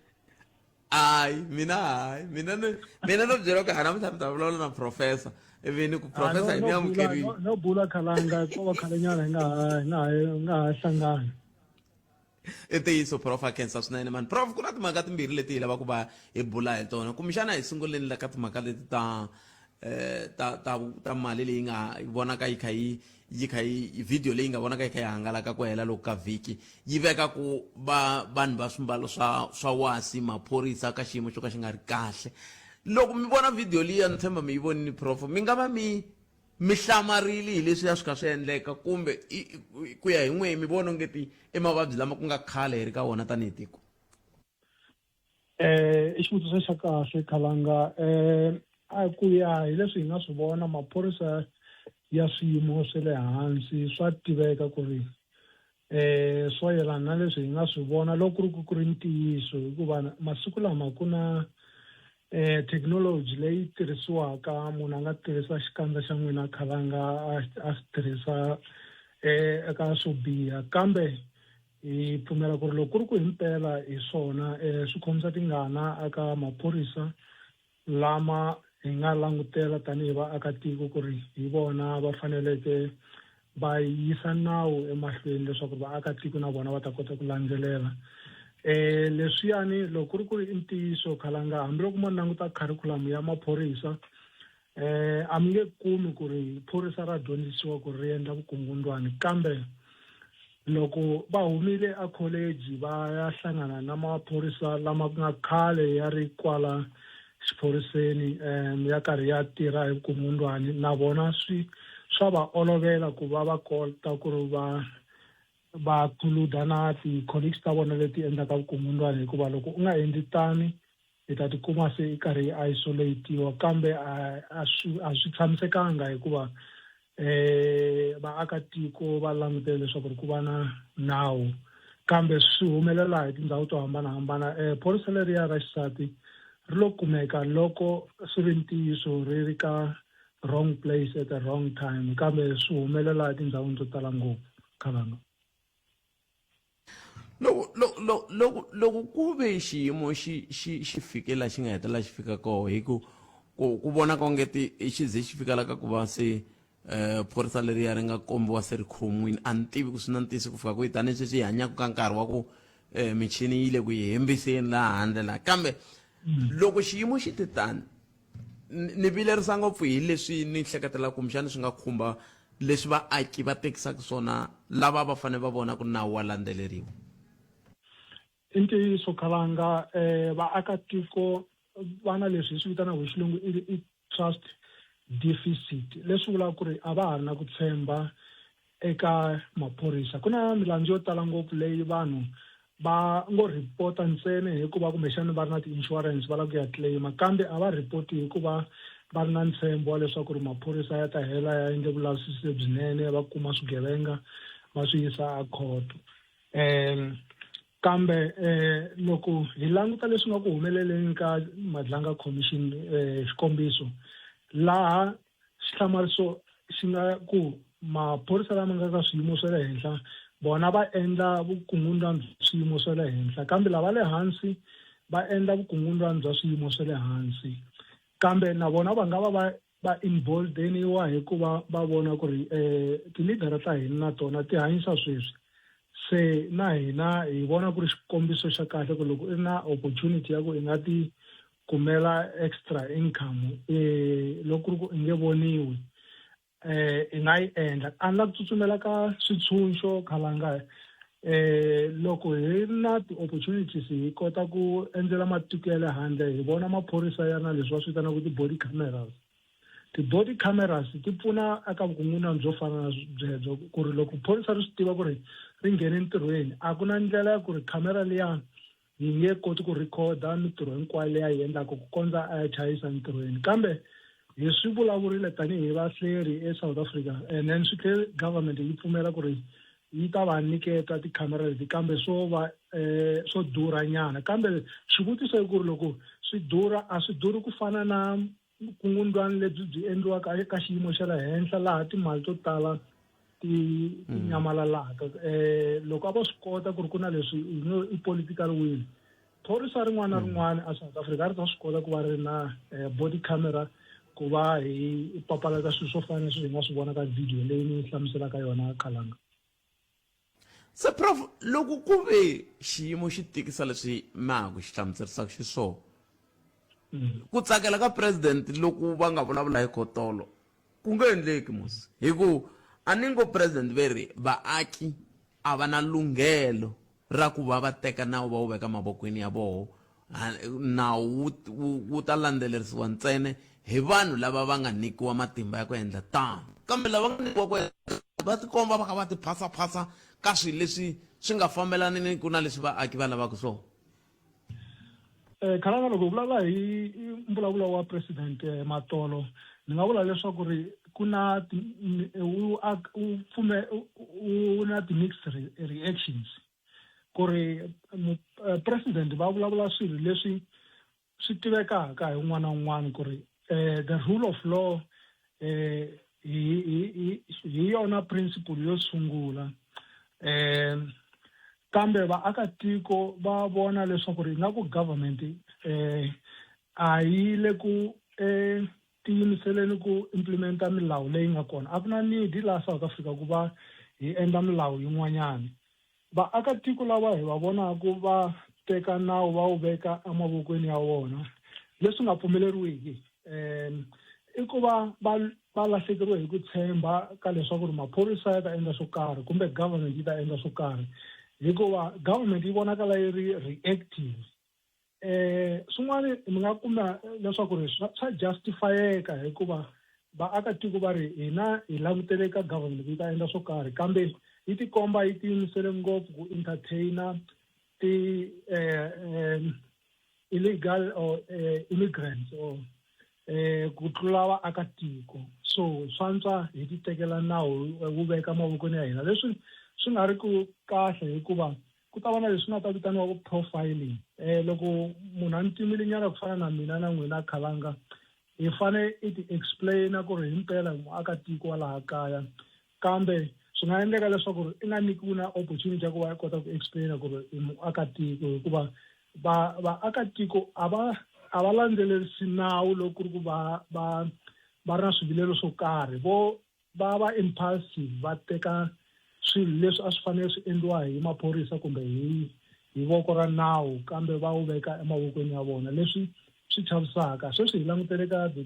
Hayi, mina hayi. Mina ni mina no byela ku namuntlha mi ta vulavula na professor. Ivi ni ku Ah, professor hi no mi no bula amukerile. no, no bula khalanga ko va khalenyana hi nga ha hi nga ha hi nga ha hlangani. I ntiyiso prof a khensa swinene mani. Prof ku na timhaka timbirhi leti hi lavaka ku va hi bula hi tona. Kumbexana hi sunguleni la ka timhaka leti ta eh ta ta ta mali leyi nga vonaka yi kha yi yi kha yi video leyi nga vonaka yi kha yi hangalaka ku hela loko ka vhiki yi veka ku va vanhu va swimbalo swa swa wasi maphorisa ka xiyimo xo ka xi nga ri kahle loko mi vona video liya ni tshemba mi yi vonini prof mi nga va mi mi hlamarile hi leswi ya swi kha swi endleka kumbe ku ya hi n'we mi vona ongeti i mavabyi lama ku nga khale hi ri ka wona tanihi tiko. I xivutiso xa kahle Khalanga a ku ya hi leswi hi nga swi vona maphorisa ya swiyimo swa le hansi swa tiveka ku ri swo yelana na leswi hi nga swi vona loko ku ri ku ku ri ntiyiso hikuva masiku lama ku na thekinoloji leyi tirhisiwaka munhu a nga tirhisa xikandza xa n'wina Khalanga a swi tirhisa eka swo biha kambe Hi pfumela ku ri loko ku ri ku himpela hi swona, swi khomisa tingana eka maphorisa lama hi nga langutela tanihi vaakatiko ku ri hi vona va faneleke va yisa nawu emahlweni leswaku vaakatiko na vona va ta kota ku landzelela. Leswiyani loko ku ri ku ri i ntiyiso Khalanga, hambiloko mo languta kharikhulamu ya maphorisa, A mi nge kumi ku ri phorisa ra dyondzisiwa ku ri ri endla vukungundwani kambe loko va humile a college va ya hlangana na maphorisa lama ku nga khale ya ri kwala xiphoriseni um ya karhi ya tirha hi vukungundwani na vona swi swa va olovela ku va va kota ku ri va va colluda na ti-colleagues ta vona leti endlaka vukungundwani hikuva loko u nga endli tani hi ta tikuma se i karhi yi isolate-iwa kambe a a swi a swi tshamisekanga hikuva vaakatiko va langutele leswaku ri ku va na nawu kambe swi humelela hi tindhawu to hambanahambana phorisa leriya ra xisati ri lo kumeka loko swi ri ntiyiso ri ri ka wrong place at the wrong time kambe swi humelela etindhawini to tala ngopfu khalanga. Loko loko loko loko loko ku ve xiyimo xi xi xi fike la xi nga hetelela xi fika koho hi ku ku ku vonaka onge ti xi ze xi fika la ka ku va se um phorisa leriya ri nga kombiwa se ri khomiwini a ni tivi ku swi na ntiyiso ku fika kwihi tanihi sweswi hi hanyaka ka nkarhi wa ku um michini yi le ku yi hembiseni laha handle laha kambe loko xiyimo xi te tani ni vilerisa ngopfu hi leswi ni hleketelaka kumbexana swi nga khumba leswi vaaki va tekisaka swona lava va fanele va vona ku nawu wa landzeleriwa. I ntiyiso Khalanga, vaakatiko va na leswi hi swi vitanaka hi xilungu i trust deficit leswi vulaka ku ri a va ha ri na ku tshemba eka maphorisa. Ku na milandzu yo tala ngopfu leyi vanhu va ngo report-a ntsena hikuva kumbexana va ri na ti-insurance va lava ku ya claim-a kambe a va report hikuva va ri na ntshembo wa leswaku ri maphorisa ya ta hela ya endle vulavisisi lebyinene va kuma swigevenga va swi yisa a khoto. Kambe loko hi languta leswi nga ku humeleleni ka Madlanga Commission xikombiso laha xihlamariso xi nga ku. Maphorisa lama nga ka swiyimo swa le henhla vona va endla vukungundzwana bya swiyimo swa le henhla kambe lava le hansi va endla vukungundzwana bya swiyimo swa le hansi kambe na vona va nga va va va involveniwa hikuva va vona ku ri um ti-leader ta hina na tona ti hanyisa sweswi se na hina hi vona ku ri xikombiso xa kahle ku loko i ri na opportunity ya ku i nga ti kumela extra income um loko ku ri ku i nge voniwi eh i nga yi endla a ni la ku tsutsumela ka switshunxo khalanga eh loko hi ri na ti-opportunities hi kota ku endzela matiko ya le handle hi vona maphorisa ya na leswi va swi vitanaka ti-body cameras ti-body cameras ti pfuna eka vukungundzwani byo fana na byebyo ku ri loko phorisa ri swi tiva ku ri ri nghene entirhweni a ku na ndlela ya ku ri khamera liya yi nge koti ku rhikhoda mitirho hinkwayo leyi a yi endlaka ku kondza a ya chayisa entirhweni kambe hi swi vulavurile tanihi vahleri eSouth Africa and then swi tlhe government yi pfumela ku ri yi ta va nyiketa tikhamera leti kambe swo va um swo durha nyana kambe xivutiso i ku ri loko swi durha a swi durhi ku fana na vukungundwani lebyi byi endliwaka eka xiyimo xa le henhla laha timali to tala ti ti mm. nyamalalaka eh loko a va swi kota ku ri ku na leswi you know i political will phorisa rin'wana na mm. rin'wana a South Africa a ri ta swi kota ku va ri na eh, body camera ku va hi papalata swilo swo fana na swilo hi nga swi vona ka video leyi ni hlamuselaka yona khalanga Se prof loko ku ve xiyimo xi tikisa leswi ma ha ku xi hlamuserisaka xiswona ku tsakela ka president loku va nga vulavula hi khotolo ku nge endleki mos hi ku a ni ngo president ve ri vaaki a va na lunghelo ra ku va va teka nawu va wu veka mavokweni ya voho nawu wu, wu, wu ta landzelerisiwa ntsena hi vanhu lava va nga nyikiwa matimba ya ku endla tano kambe lava nga nyikiwa ku va tikomba va kha va tiphasaphasa ka swilo leswi swi nga fambelaniki na leswi vaaki va lavaka swona Eh Khalanga loko hi vulavula hi mbulavulo wa president eh, Matolo ni nga vula leswaku ri ku na u pfume u na ti-mixed reactions ku ri eh, president va vulavula swilo leswi swi tivekaka hi un'wana na un'wana ku ri eh, the rule of law eh, hi hi hi yona principle yo sungula eh kambe vaakatiko va vona leswaku ri ingaku government eh a yi le ku eh tiyimiseleni ku implementa milawu leyi nga kona a ku na need laha South Africa ku va hi endla milawu yin'wanyana Vaakatiko lava hi va vonaka va teka nawu va wu veka emavokweni ya vona, leswi nga pfumeleriwiki, i ku va va va lahlekeriwe hi ku tshemba ka leswaku ri maphorisa ya ta endla swo karhi kumbe government yi ta endla swo karhi hikuva government yi vonakala yi ri reactive. Eh swin'wana mi nga kuma leswaku ri swa swa justifyeka hikuva vaakatiko va ri hina hi langutele ka government ku yi ta endla swo karhi kambe yi tikomba yi tiyimisele ngopfu ku entertainer ti eh, eh, illegal or eh, immigrants or eh ku tlula vaakatiko so swantswa hi ti tekela nawu wu veka mavokweni ya hina leswi swi nga ri ku kahle hikuva ku ta va na leswi nga ta vitaniwa ku profiling um loko munhu a ni timile nyana ku fana na mina na n'wina khalanga hi fane i ti explaina ku ri himpela muakatiko wa laha kaya kambe swi nga endleka leswaku ri i nga nyikiwi na opportunity ya ku va kota ku explaina ku ri i muakatiko hikuva va vaakatiko a va a va landzelerisi nawu loko ku ri ku va va va ri na swivilelo swo karhi vo va va impulsive va teka swilo leswi a swi fanele swi endliwa hi maphorisa kumbe hi hi voko ra nawu kambe va wu veka emavokweni ya vona leswi swi chavisaka sweswi hi langutele ka the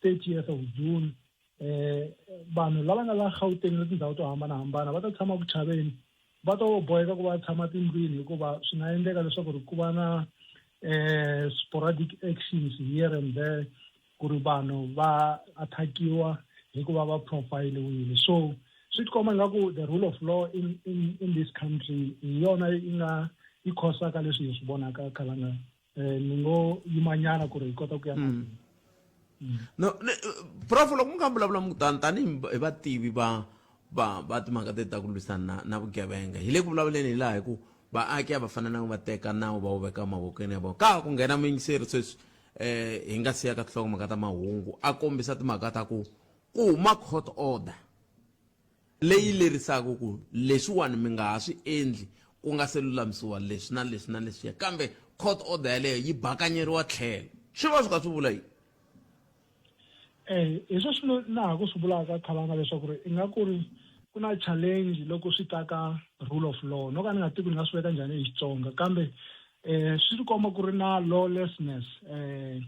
30th of June eh vanhu lava nga la Gauteng na tindhawu to hambanahambana va ta tshama ku chaveni va to boheka ku va tshama tindlwini hikuva swi nga endleka leswaku ri ku va na eh sporadic actions here and there ku ri vanhu va attackiwa hikuva va profiliwile so swi tikomba ingaku the rule of law in, in, in this country hi yona yi nga yi khosaka leswi hi swi vonaka khalanga eh, ni ngo yimanyana ku ri hi kota ku ya mm. mm. no prof loko mi nga vulavula mi tani tanihi hi vativi va va va timhaka teti ta ku lwisana na, na vugevenga hi le ku vulavuleni hi laha hi ku vaaki a va fanelanga va teka nawu va wu veka mavokweni ya vona ka ha ku nghena muyingiseri sweswi eh hi nga siya ka tinhlokomhaka ta mahungu a kombisa timhaka ta ku ku huma court order Leyi lerisaka ku leswiwani mi nga ha swi endli ku nga se lulamisiwa leswi na leswi na leswiya, kambe court order yaleyo yi bakanyeriwa tlhelo, swi va swi kha swi vula yini? Eh, hi sweswi na ha ku swi vulaka Khalanga leswaku ri ingaku ri ku na challenge loko swi ta ka rule of law. No ka ni nga tivi ku ni nga swi veka njhani hi Xitsonga kambe eh swi tikomba ku ri na lawlessness eh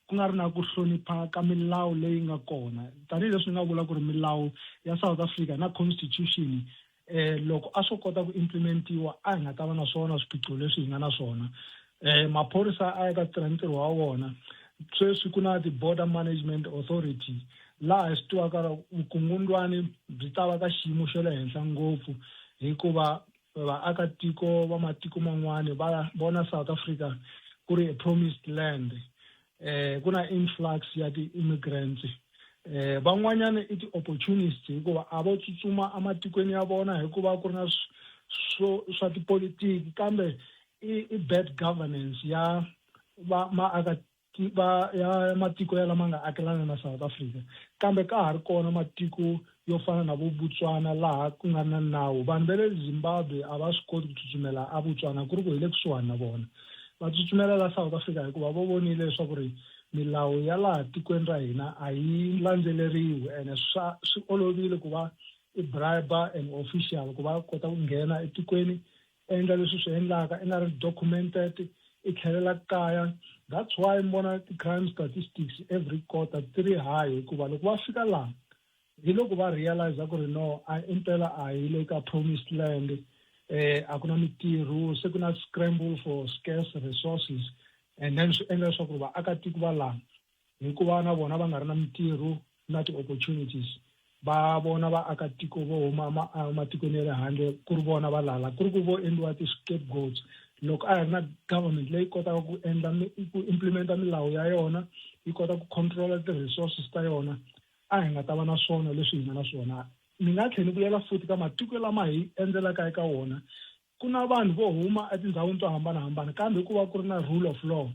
ku nga ri na ku hlonipha ka milawu leyi nga kona. Tanihileswi ni nga vula ku ri milawu ya South Africa na constitution eh loko a swo kota ku implementiwa a hi nga ta va na swona swiphiqo leswi hi nga na swona. Eh maphorisa a ya ta tirha ntirho wa wona. Sweswi ku na ti-border management authority laha hi swi tivaka vukungundwani byi ta va ka xiyimo xa le henhla ngopfu hikuva vaakatiko va matiko man'wani va vona South Africa ku ri a promised land. Eh ku na influx ya ti-immigrants. Eh van'wanyana i ti-opportunists hikuva a vo tsutsuma ematikweni ya vona hikuva ku ri na swo swa tipolitiki kambe i, i bad governance ya va maaka va ya matiko ya lama nga akelana na South Africa. Kambe ka ha ri kona matiko yo fana na vo Botswana laha ku nga na nawu. Vanhu va le Zimbabwe a va swi koti ku tsutsumela a Botswana ku ri ku hi le kusuhani na vona. Va tsutsumela la South Africa hikuva vo vonile leswaku ri milawu ya laha tikweni ra hina a yi landzeleriwi ene swa swi olovile ku va i bribe an official ku va kota ku nghena etikweni endla leswi swi endlaka i nga ri documented i tlhelela kaya. That's why mi vona ti-crime statistics every quarter ti ri high hikuva loko va fika laha hi loko va realize ku ri no a impela a hi le ka promised land eh a ku na mitirho se ku na scramble for scarce resources and then swi endla leswaku vaakatiko va laha hikuva na vona va nga ri na mitirho na ti-opportunities va vona vaakatiko vo huma ematikweni ya le handle ku ri vona va lala ku ri ku vo endliwa ti-scapegoats. Loko a hi ri na government leyi kotaka ku endla ku implementa milawu ya yona yi kota ku control ti-resources ta yona a hi nga ta va na swona leswi hi nga na swona. Ni nga tlhela ni vuyela futhi ka matiko lama hi endzelaka eka wona ku na vanhu vo huma etindhawini to hambanahambana kambe hikuva ku ri na rule of law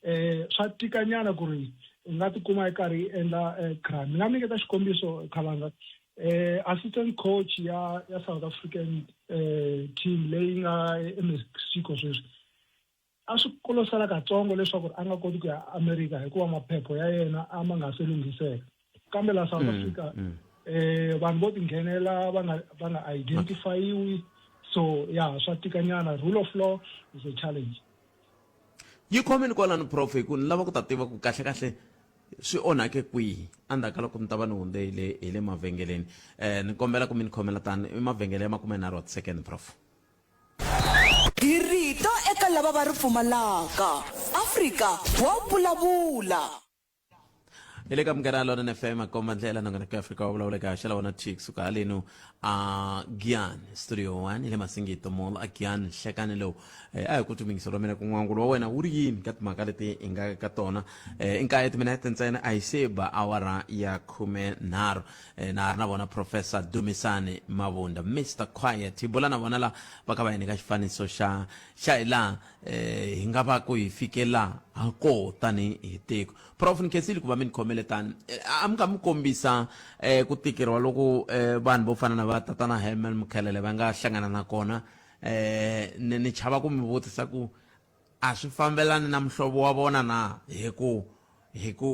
eh swa tikanyana ku ri u nga tikuma i karhi i endla eh, crime. Ni nga nyiketa xikombiso Khalanga eh assistant coach ya ya South African eh team leyi nga eMexico sweswi a swi kolosela katsongo leswaku a nga koti ku ya America hikuva maphepho ya yena a ma nga se lunghiseka kambe la South Africa eh vanhu vo tinghenela va nga va nga identifyiwi so ya swa tikanyana rule of law is a challenge. Yi khomeni kwalano prof hi ku ni lava ku ta tiva ku kahle kahle swi onhake kwihi endzhaku ka loko ni ta va ni hundze hi le hi le mavhengeleni. Eh ni kombela ku mi ni khomela tani i mavhengele ya 30 wa ti-second prof. Hi rito eka lava va ri pfumalaka. Afrika wa vulavula. Hi le ka Munghana Lonene FM komba ndlela nongonoko ya Afrika wa vulavula eka haxela wona T kusuka halenu a Giyani Studio 1 hi le Masingito Mall a Giyani nhlekani lowu. Eh, a hi ku twi wa mina ku n'wangulo wa wena wu ri yini ka timhaka leti hi nga ka tona. Eh, i nkaye timinete ntsena a hi se ba awara ya 13. Eh, na ha ri na vona Professor Dumisani Mavunda Mr Quiet hi bula na vona la va kha va hi nyika xifaniso xa xa hi laha eh, hi nga va ku hi fike laha ha koho tanihi hi tiko. Prof ni khensile ku va mi ni khomele tani. Eh, a mi nga mi kombisa eh, ku tikeriwa loko eh, vanhu vo fana na va tatana Herman Mukhelele va nga hlangana na kona. Eh, ni ni chava ku mi vutisa ku a swi fambelani na muhlovo wa vona na hi ku hi ku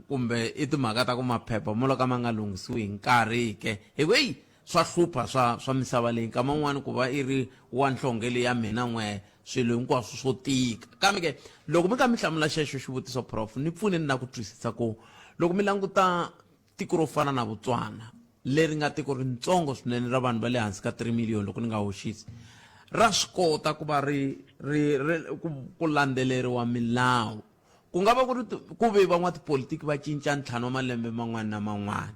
kumbe i timhaka ta ku maphepha mo ka ma nga lunghisiwi hi nkarhi ke hi ku eyi swa hlupha swa swa misava leyi nkama wun'wani ku va i ri wa nhlonge leyi ya mina n'we swilo hinkwaswo swo tika. Kambe ke loko mi kha mi hlamula xexo xivutiso prof ni pfuneni na ku twisisa ku loko mi languta tiko ro fana na Botswana leri nga tiko rintsongo swinene ra vanhu va le hansi ka 3 million loko ni nga hoxisi ra swi kota ku va ri ri ri ku, ku landzeleriwa milawu ku nga va ku ri ku ve van'watipolitiki va cinca ntlhanu wa malembe man'wana na man'wana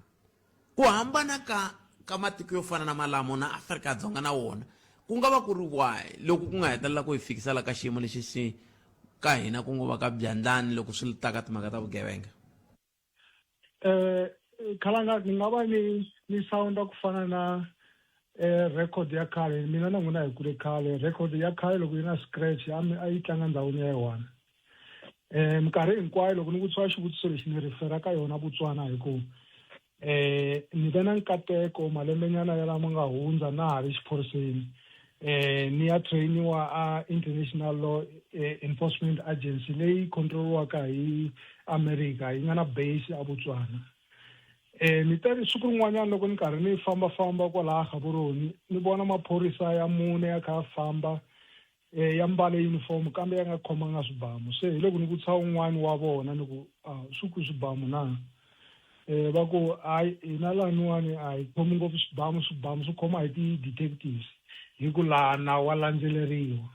ku hambana ka ka matiko yo fana na malamo na Afrika-Dzonga na wona ku nga va ku ri wahi loko ku nga hetelela ku hi fikisela ka xiyimo lexi xi ka hina ku ngo va ka byandlani loko swi ta ka timhaka ta vugevenga. Eh Khalanga ni nga va ni ni sound ku fana na eh record ya khale mina na n'wina hi kule khale record ya khale loko yi na scratch a mi a yi tlanga ndhawini ya yi one. Eh minkarhi hinkwayo loko ni vutisiwa xivutiso lexi ni refera ka yona Botswana hi ku. Eh ni ve na nkateko malembenyana ya lama nga hundza na ha ri xiphoriseni eh ni ya trainiwa a International Law eh, Enforcement Agency leyi controliwaka hi America yi nga na base a Botswana. Eh ni teri siku rin'wanyana loko ni karhi ni fambafamba kwalaha Gaborone ni vona maphorisa ya mune ya kha a famba eh, ya mbale uniform kambe ya nga khomanga swibamu se hi loko ni vutisa un'wana wa vona ni ku ah, swi ku swibamu na eh, va ku hayi hina laniwani a hi khomi ngopfu swibamu swibamu swi khoma hi ti-detectives hi ku laha nawu wa landzeleriwa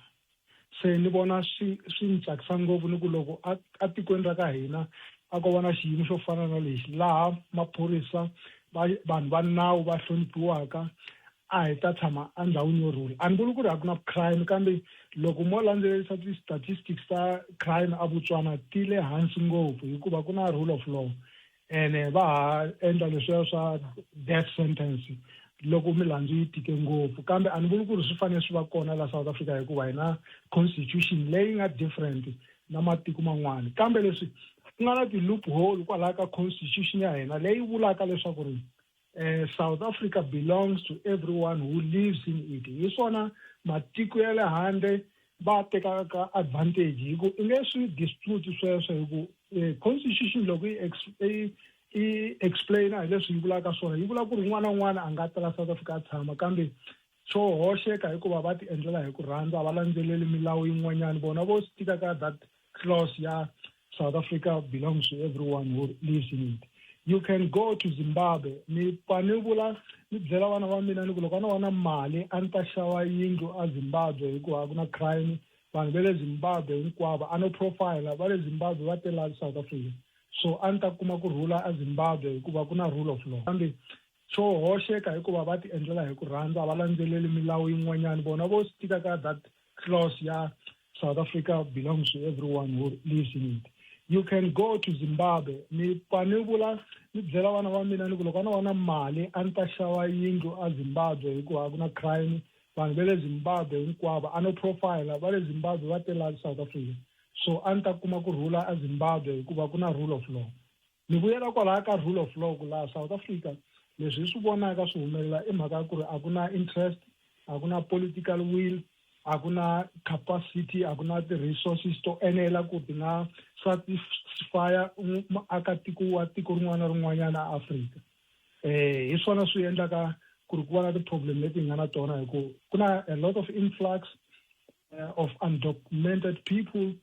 se ni vona swi swi ni tsakisa ngopfu ni ku loko atikweni ra ka hina a ko va na xiyimo xo fana na lexi laha maphorisa vanhu va nawu va hloniphiwaka a hi ta tshama endhawini yo rhula a ni vuli ku ri a ku na crime kambe loko mo landzelerisa ti-statistics ta crime a Botswana ti le hansi ngopfu hikuva ku na rule of law ene va ha endla leswiya swa death sentence loko milandzu yi tike ngopfu kambe a ni vuli ku ri swi fanele swi va kona la South Africa hikuva hi na constitution leyi nga different na matiko man'wana kambe leswi ku nga na ti-loophole kwalaya ka constitution ya hina leyi vulaka leswaku ri eh, South Africa belongs to everyone who lives in it hi swona matiko ya le handle va tekaka advantage hi ku i nge swi dispute sweswo hi ku eh, constitution loko yi yi explaina hi leswi yi vulaka swona yi vula ku ri un'wana na un'wana a nga tala South Africa a tshama kambe xo hoxeka hikuva va ti endlela hi ku rhandza a va landzeleli milawu yin'wanyana vona vo stika ka that clause ya South Africa belongs to everyone who lives in it. You can go to Zimbabwe. Ni pfa ni vula ni byela vana va mina ni ku loko a no va na mali a ni ta xava yindlu a Zimbabwe hikuva a ku na crime vanhu va le Zimbabwe hinkwavo a no profile va le Zimbabwe va te la South Africa so a ni ta kuma ku rhula a Zimbabwe hikuva ku na rule of law kambe xo hoxeka hikuva va ti endlela hi ku rhandza a va landzeleli milawu yin'wanyana vona vo stika ka that clause ya South Africa belongs to everyone who lives in it you can go to Zimbabwe ni pfa ni vula ni byela vana va mina ni ku loko a no va na mali a ni ta xava yindlu a Zimbabwe hikuva a ku na crime vanhu va le Zimbabwe hinkwavo a no profile va le Zimbabwe va te la South Africa so a ni ta kuma ku rhula a Zimbabwe hikuva ku na rule of law Ni vuyela kwalaya ka rule of law ku laha South Africa leswi hi swi vonaka swi humelela i mhaka ya ku ri a ku na interest, a ku na political will, a ku na capacity, a ku na ti-resources to enela ku ti nga satisfy muakatiko wa tiko rin'wana na rin'wanyana a Afrika. Hi swona swi endlaka ku ri ku va na ti-problem leti hi nga na tona hi ku ku na a lot of influx of undocumented people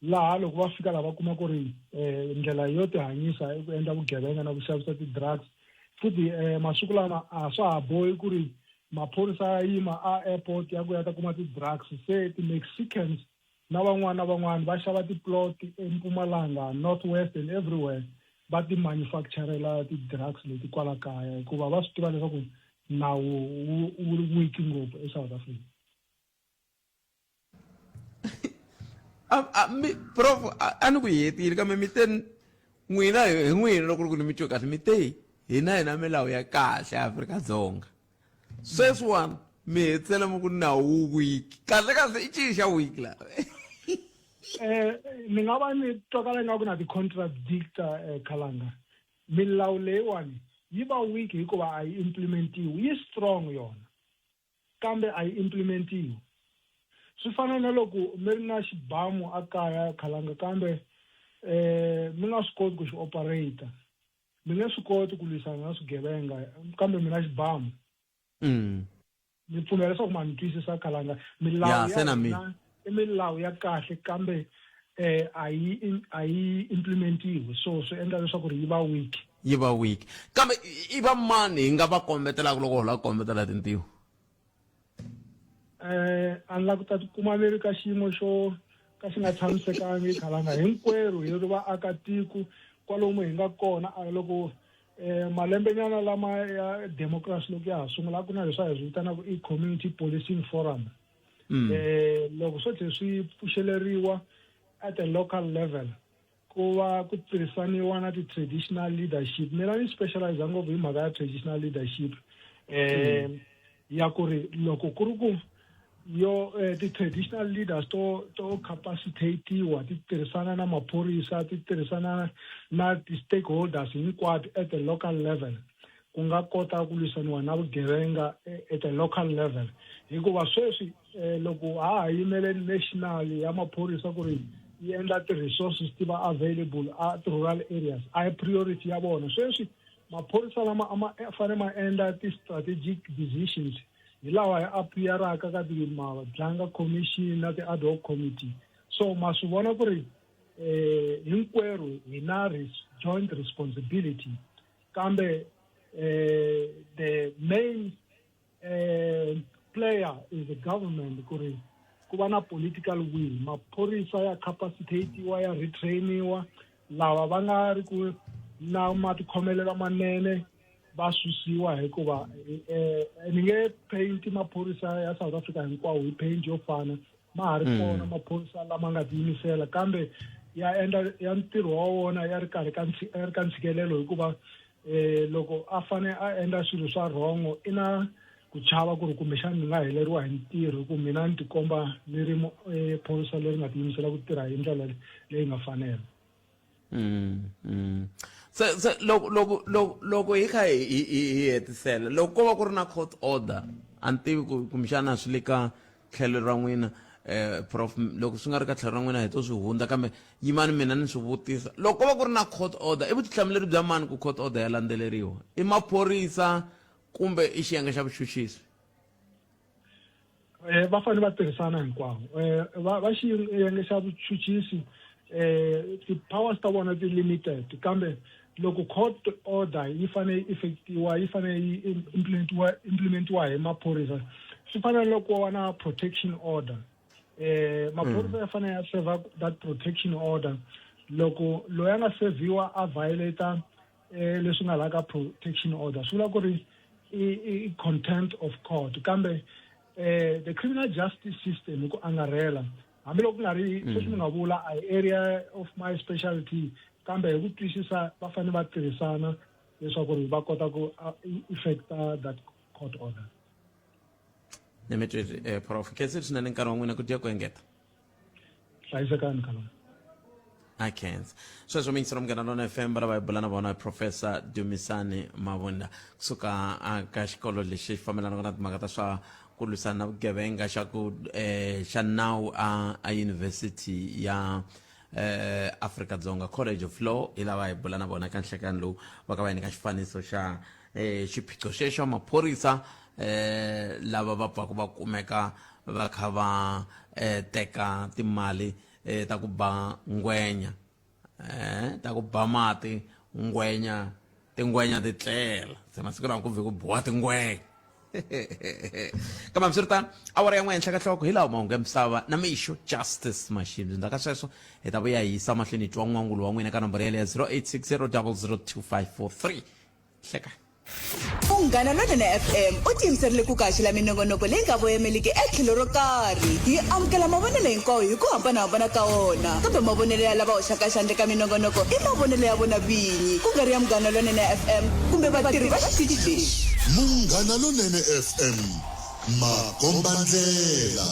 laha loko va fika laha va kuma ku ri eh, ndlela yo tihanyisa i ku endla vugevenga na ku xavisa ti-drugs futhi eh, masiku lama a swa ha bohi ku ri maphorisa ya yima a airport ya ku ya ta kuma ti-drugs se ti-mexicans na van'wana na van'wana va xava ti-plot empumalanga north west and everywhere va ti manufacturela ti-drugs leti kwala kaya hikuva va swi tiva leswaku nawu wu wu weak ngopfu eSouth Africa a mi prof a ni ku hetile kambe mi te n'wina hi n'wina loko ri ku ni mi twe kahle mi te hina hi na milawu ya kahle Afrika-Dzonga sweswiwani mi hetisela mi ku nawu wu weak kahle kahle i cini xa weak la eh ni nga va ni twakala ingaku na ti-contradictor eh, khalanga milawu leyiwani yi va weak hikuva a yi implementiwi yi strong yona kambe a yi implementiwi. Swi fana na loko mi ri na xibamu a kaya khalanga kambe mi nga swi koti ku xi operator. Mi nge swi koti ku lwisana na swigevenga kambe mi na xibamu. Ni pfumela leswaku ma ni twisisa khalanga. Milawu ya hina i milawu ya kahle kambe eh a yi a yi implementiwi so swi endla leswaku ri yi va weak yi va weak kambe i va mani hi nga va kombetelaka loko ho lava kombetela tintiho eh a ni la ku ta tikuma ni ri ka xiyimo xo ka xi nga tshamisekangi khalanga hinkwerhu hi ri vaakatiko kwalomu hi nga kona a loko eh malembenyana lama ya democracy loko ya ha sungula ku na leswi a hi swi vitanaka i community policing forum mm. eh loko swo tlhe swi pfuxeleriwa at a local level ku va ku tirhisaniwa na ti-traditional leadership mina ni specialize ngopfu hi mhaka ya traditional leadership eh mm. ya ku ri loko ku ri ku Yo ti-traditional leaders to to capacitatiwa ti tirhisana na maphorisa ti tirhisana na ti-stakeholders hinkwato at the local level ku nga kota ku lwisaniwa na vugevenga at the local level hikuva sweswi eh, loko ha ha yimele national ya maphorisa ku ri yi endla ti-resources ti va available a ti-rural areas a hi priority ya vona sweswi maphorisa lama a ma fanele ma endla ti-strategic decisions hi lawa hi appearaka ka ti-Madlanga commission na ti-ad hoc committee so ma swi vona ku ri eh hinkwerhu hi na joint responsibility kambe eh the main eh player is the government ku ri ku va na political will maphorisa ya capacitatiwa ya retrainiwa lava va nga ri ku na matikhomelo lamanene va susiwa hikuva eh, ni nge paint maphorisa ya South Africa hinkwawo hi paint yo fana ma ha ri mm. kona maphorisa lama nga tiyimisela kambe ya endla ya ntirho wa wona ya ri karhi ka ya ri ka ntshikelelo hikuva eh loko a fane a endla swilo swa wrong i na ku chava ku ri kumbexana ni nga heleriwa hi ntirho hi ku mina ni tikomba ni ri eh, phorisa leri nga tiyimisela ku tirha hi ndlela leyi nga fanela mm, mm. se se loko loko loko loko hi kha hi hi hi hetisela loko ko va ku ri na court order a ni tivi ku kumbexana swi le ka tlhelo ra n'wina eh prof loko swi nga ri ka tlhelo ra n'wina hi to swi hundza kambe yimani mina ni swi vutisa loko ko va ku ri na court order i vutihlamuleri bya mani ku court order ya landzeleriwa i maphorisa kumbe i xiyenge xa vuchuchisi eh va fanele va tirhisana hinkwavo eh va va xiyenge xa vuchuchisi eh ti-powers ta vona ti limited kambe loko court order yi fanele yi effectiwa yi fanele yi implementiwa implementiwa hi maphorisa swi fanele loko va na protection order eh maphorisa ya fanele ya serve that protection order loko loyi a nga seviwa a violata eh leswi nga la ka protection order swi vula ku ri i contempt of court kambe eh the criminal justice system hi ku angarhela hambiloko ku nga ri mm. sweswi mi nga vula a area of my specialty kambe hi ku twisisa va fanele va tirhisana leswaku ri va kota ku effecta that court order ni eh, prof khensi swinene nkarhi wa n'wina ku dya ku engeta hlayisekani khalanga a khensa sweswo miyingiselo munghana lona fm va lava hi bula na vona professor dumisani mavunda kusuka ka xikolo lexi xi fambelanaka na timhaka ta swa ku lwisana na vugevenga xa ku eh, xa nawu a a yunivhesiti ya eh, Afrika Dzonga College of Law hi lava hi bula na vona ka nhlekani lowu va ka va nyika xifaniso xa eh, xiphiqo xexo maphorisa eh, lava va pfaka va kumeka va kha va eh, teka timali eh, ta ku ba ngwenya eh, ta ku ba mati ngwenya tingwenya ti tlela se masiku lawa ku vhe ku biwa tingwenya kambe hambiswiritano awara ya n'we henhla ka nhloko hi lawa mahungu ya misava na mixo justice mashimbi ndzhaku ka sweswo hi ta vuya hi yisa mahlweni hi twa n'wangulo wa n'wina ka nomboro yaleyo 0860 002543 hleka Munghana Lonene FM u tiyimiserile ku kaxela minongonoko leyi nga voyemeliki etlhelo ro karhi. Hi amukela mavonelo hinkwawo hi ku hambanahambana ka wona, kambe mavonelo ya lava hoxaka xandla eka minongonoko i mavonelo ya vona vinyi, ku nga ri ya Munghana Lonene FM kumbe vatirhi va xitichi lexi. Munghana Lonene FM, makombandlela.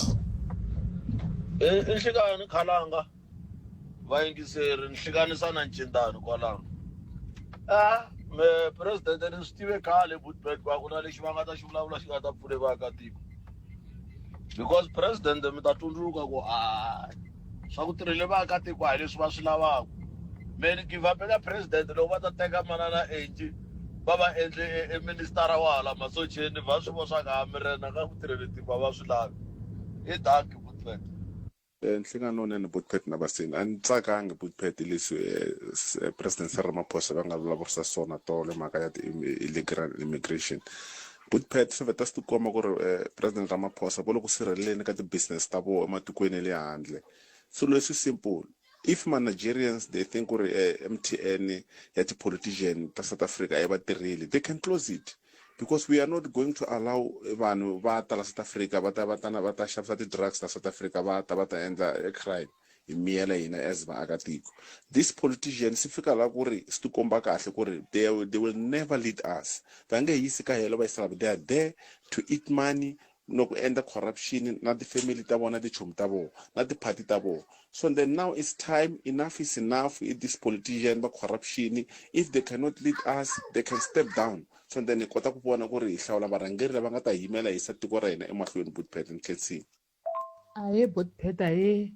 I nhlikani khalanga. Vayingiseri ni hlanganisa na ncindani kwalano a me presidente ni swi tive khale Bootback va ku na lexi va nga ta xi vulavula xi nga ta pfune vaakatiko because president mi ta tsundzuka ku a swa ku tirhele vaakatiko a hi leswi va swi lavaka me ni give up eka president loko va ta teka manana Angie va va endle e, e ministara wa hala masocheni va swi vo swa ka mirena ka ku tirhele tiko a va swi lavi i danki Bootback. Nhlengano lowunene Bootpet na Basini a ni tsakangi Bootpet hi leswi eh, President Cyril Ramaphosa va nga vulavurisa swona tolo hi mhaka ya ti-illegal immigration Bootpet swi vheta swi tikomba ku ri eh, President Ramaphosa va le ku sirheleleni ka ti-business ta vona ematikweni ya le handle swilo leswi simple if ma Nigerians they think ku ri eh, MTN ya ti-politician ta South Africa a yi va tirheli they can close it because we are not going to allow vanhu va ta la South Africa va ta va ta va ta xavisa ti-drugs la South Africa va ta va ta endla e crime hi miyela hina as vaakatiko this politician swi fika la ku ri swi tikomba kahle ku ri they, they will never lead us va nge yisi ka helo va yisa they are there to eat money. no ku endla corruption na ti-family ta vona tichomi ta vona na ti-party ta vona so then now it's time enough is enough this politician va corruption if they cannot lead us they can step down so then hi kota ku vona ku ri hi hlawula varhangeri lava nga ta hi yimela hisa tiko ra hina emahlweni butpet ni khensini Ahee Botpet ahee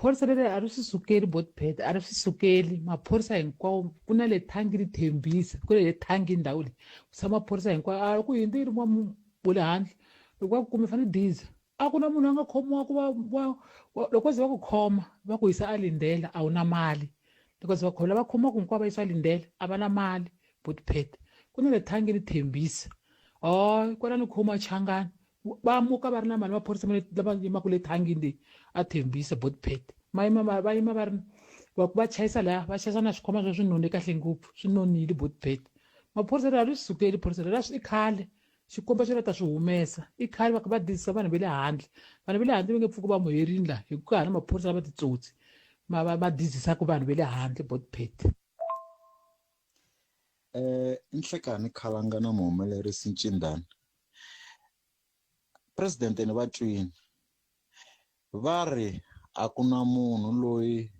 phorisa leri a ri swi sukeli Botpet a ri swi sukeli maphorisa hinkwawo ku na le thangi ri thembisa ku le thangi ndhawu leyi ku tshama maphorisa hinkwawo a ku hundzi ri wa le handle loko va ku kume fane diza a ku na munhu a nga khomiwa ku va va loko ze va ku khoma va ku yisa a lindela a wu na mali loko ze va khoma lava khomiwaka hinkwavo va yisiwa lindela a va na mali Botpet ku na le thangi ri thembisa hayi kwalano khomiwa changani va muka va ri na mali maphorisa ma lama yimaka le thangini leyi a thembisa botpet ma yima va va yima va ri va va chayisa laya va chayisa na swikhwama swa swi none kahle ngopfu swi nonile botpet maphorisa leri a ri swi sukeli phorisa leri a swi i khale xikomba xo la ta swi humesa i khale va kha va dizisa vanhu va le handle vanhu va le handle va nge pfuki va muherini laha hi ku ka ha na maphorisa lama titsotsi ma va ma dizisaka vanhu va le handle botpet Eh, Nhlekani Khalanga na muhumelerisi Ncindani. President ni va twini va ri a ku na munhu loyi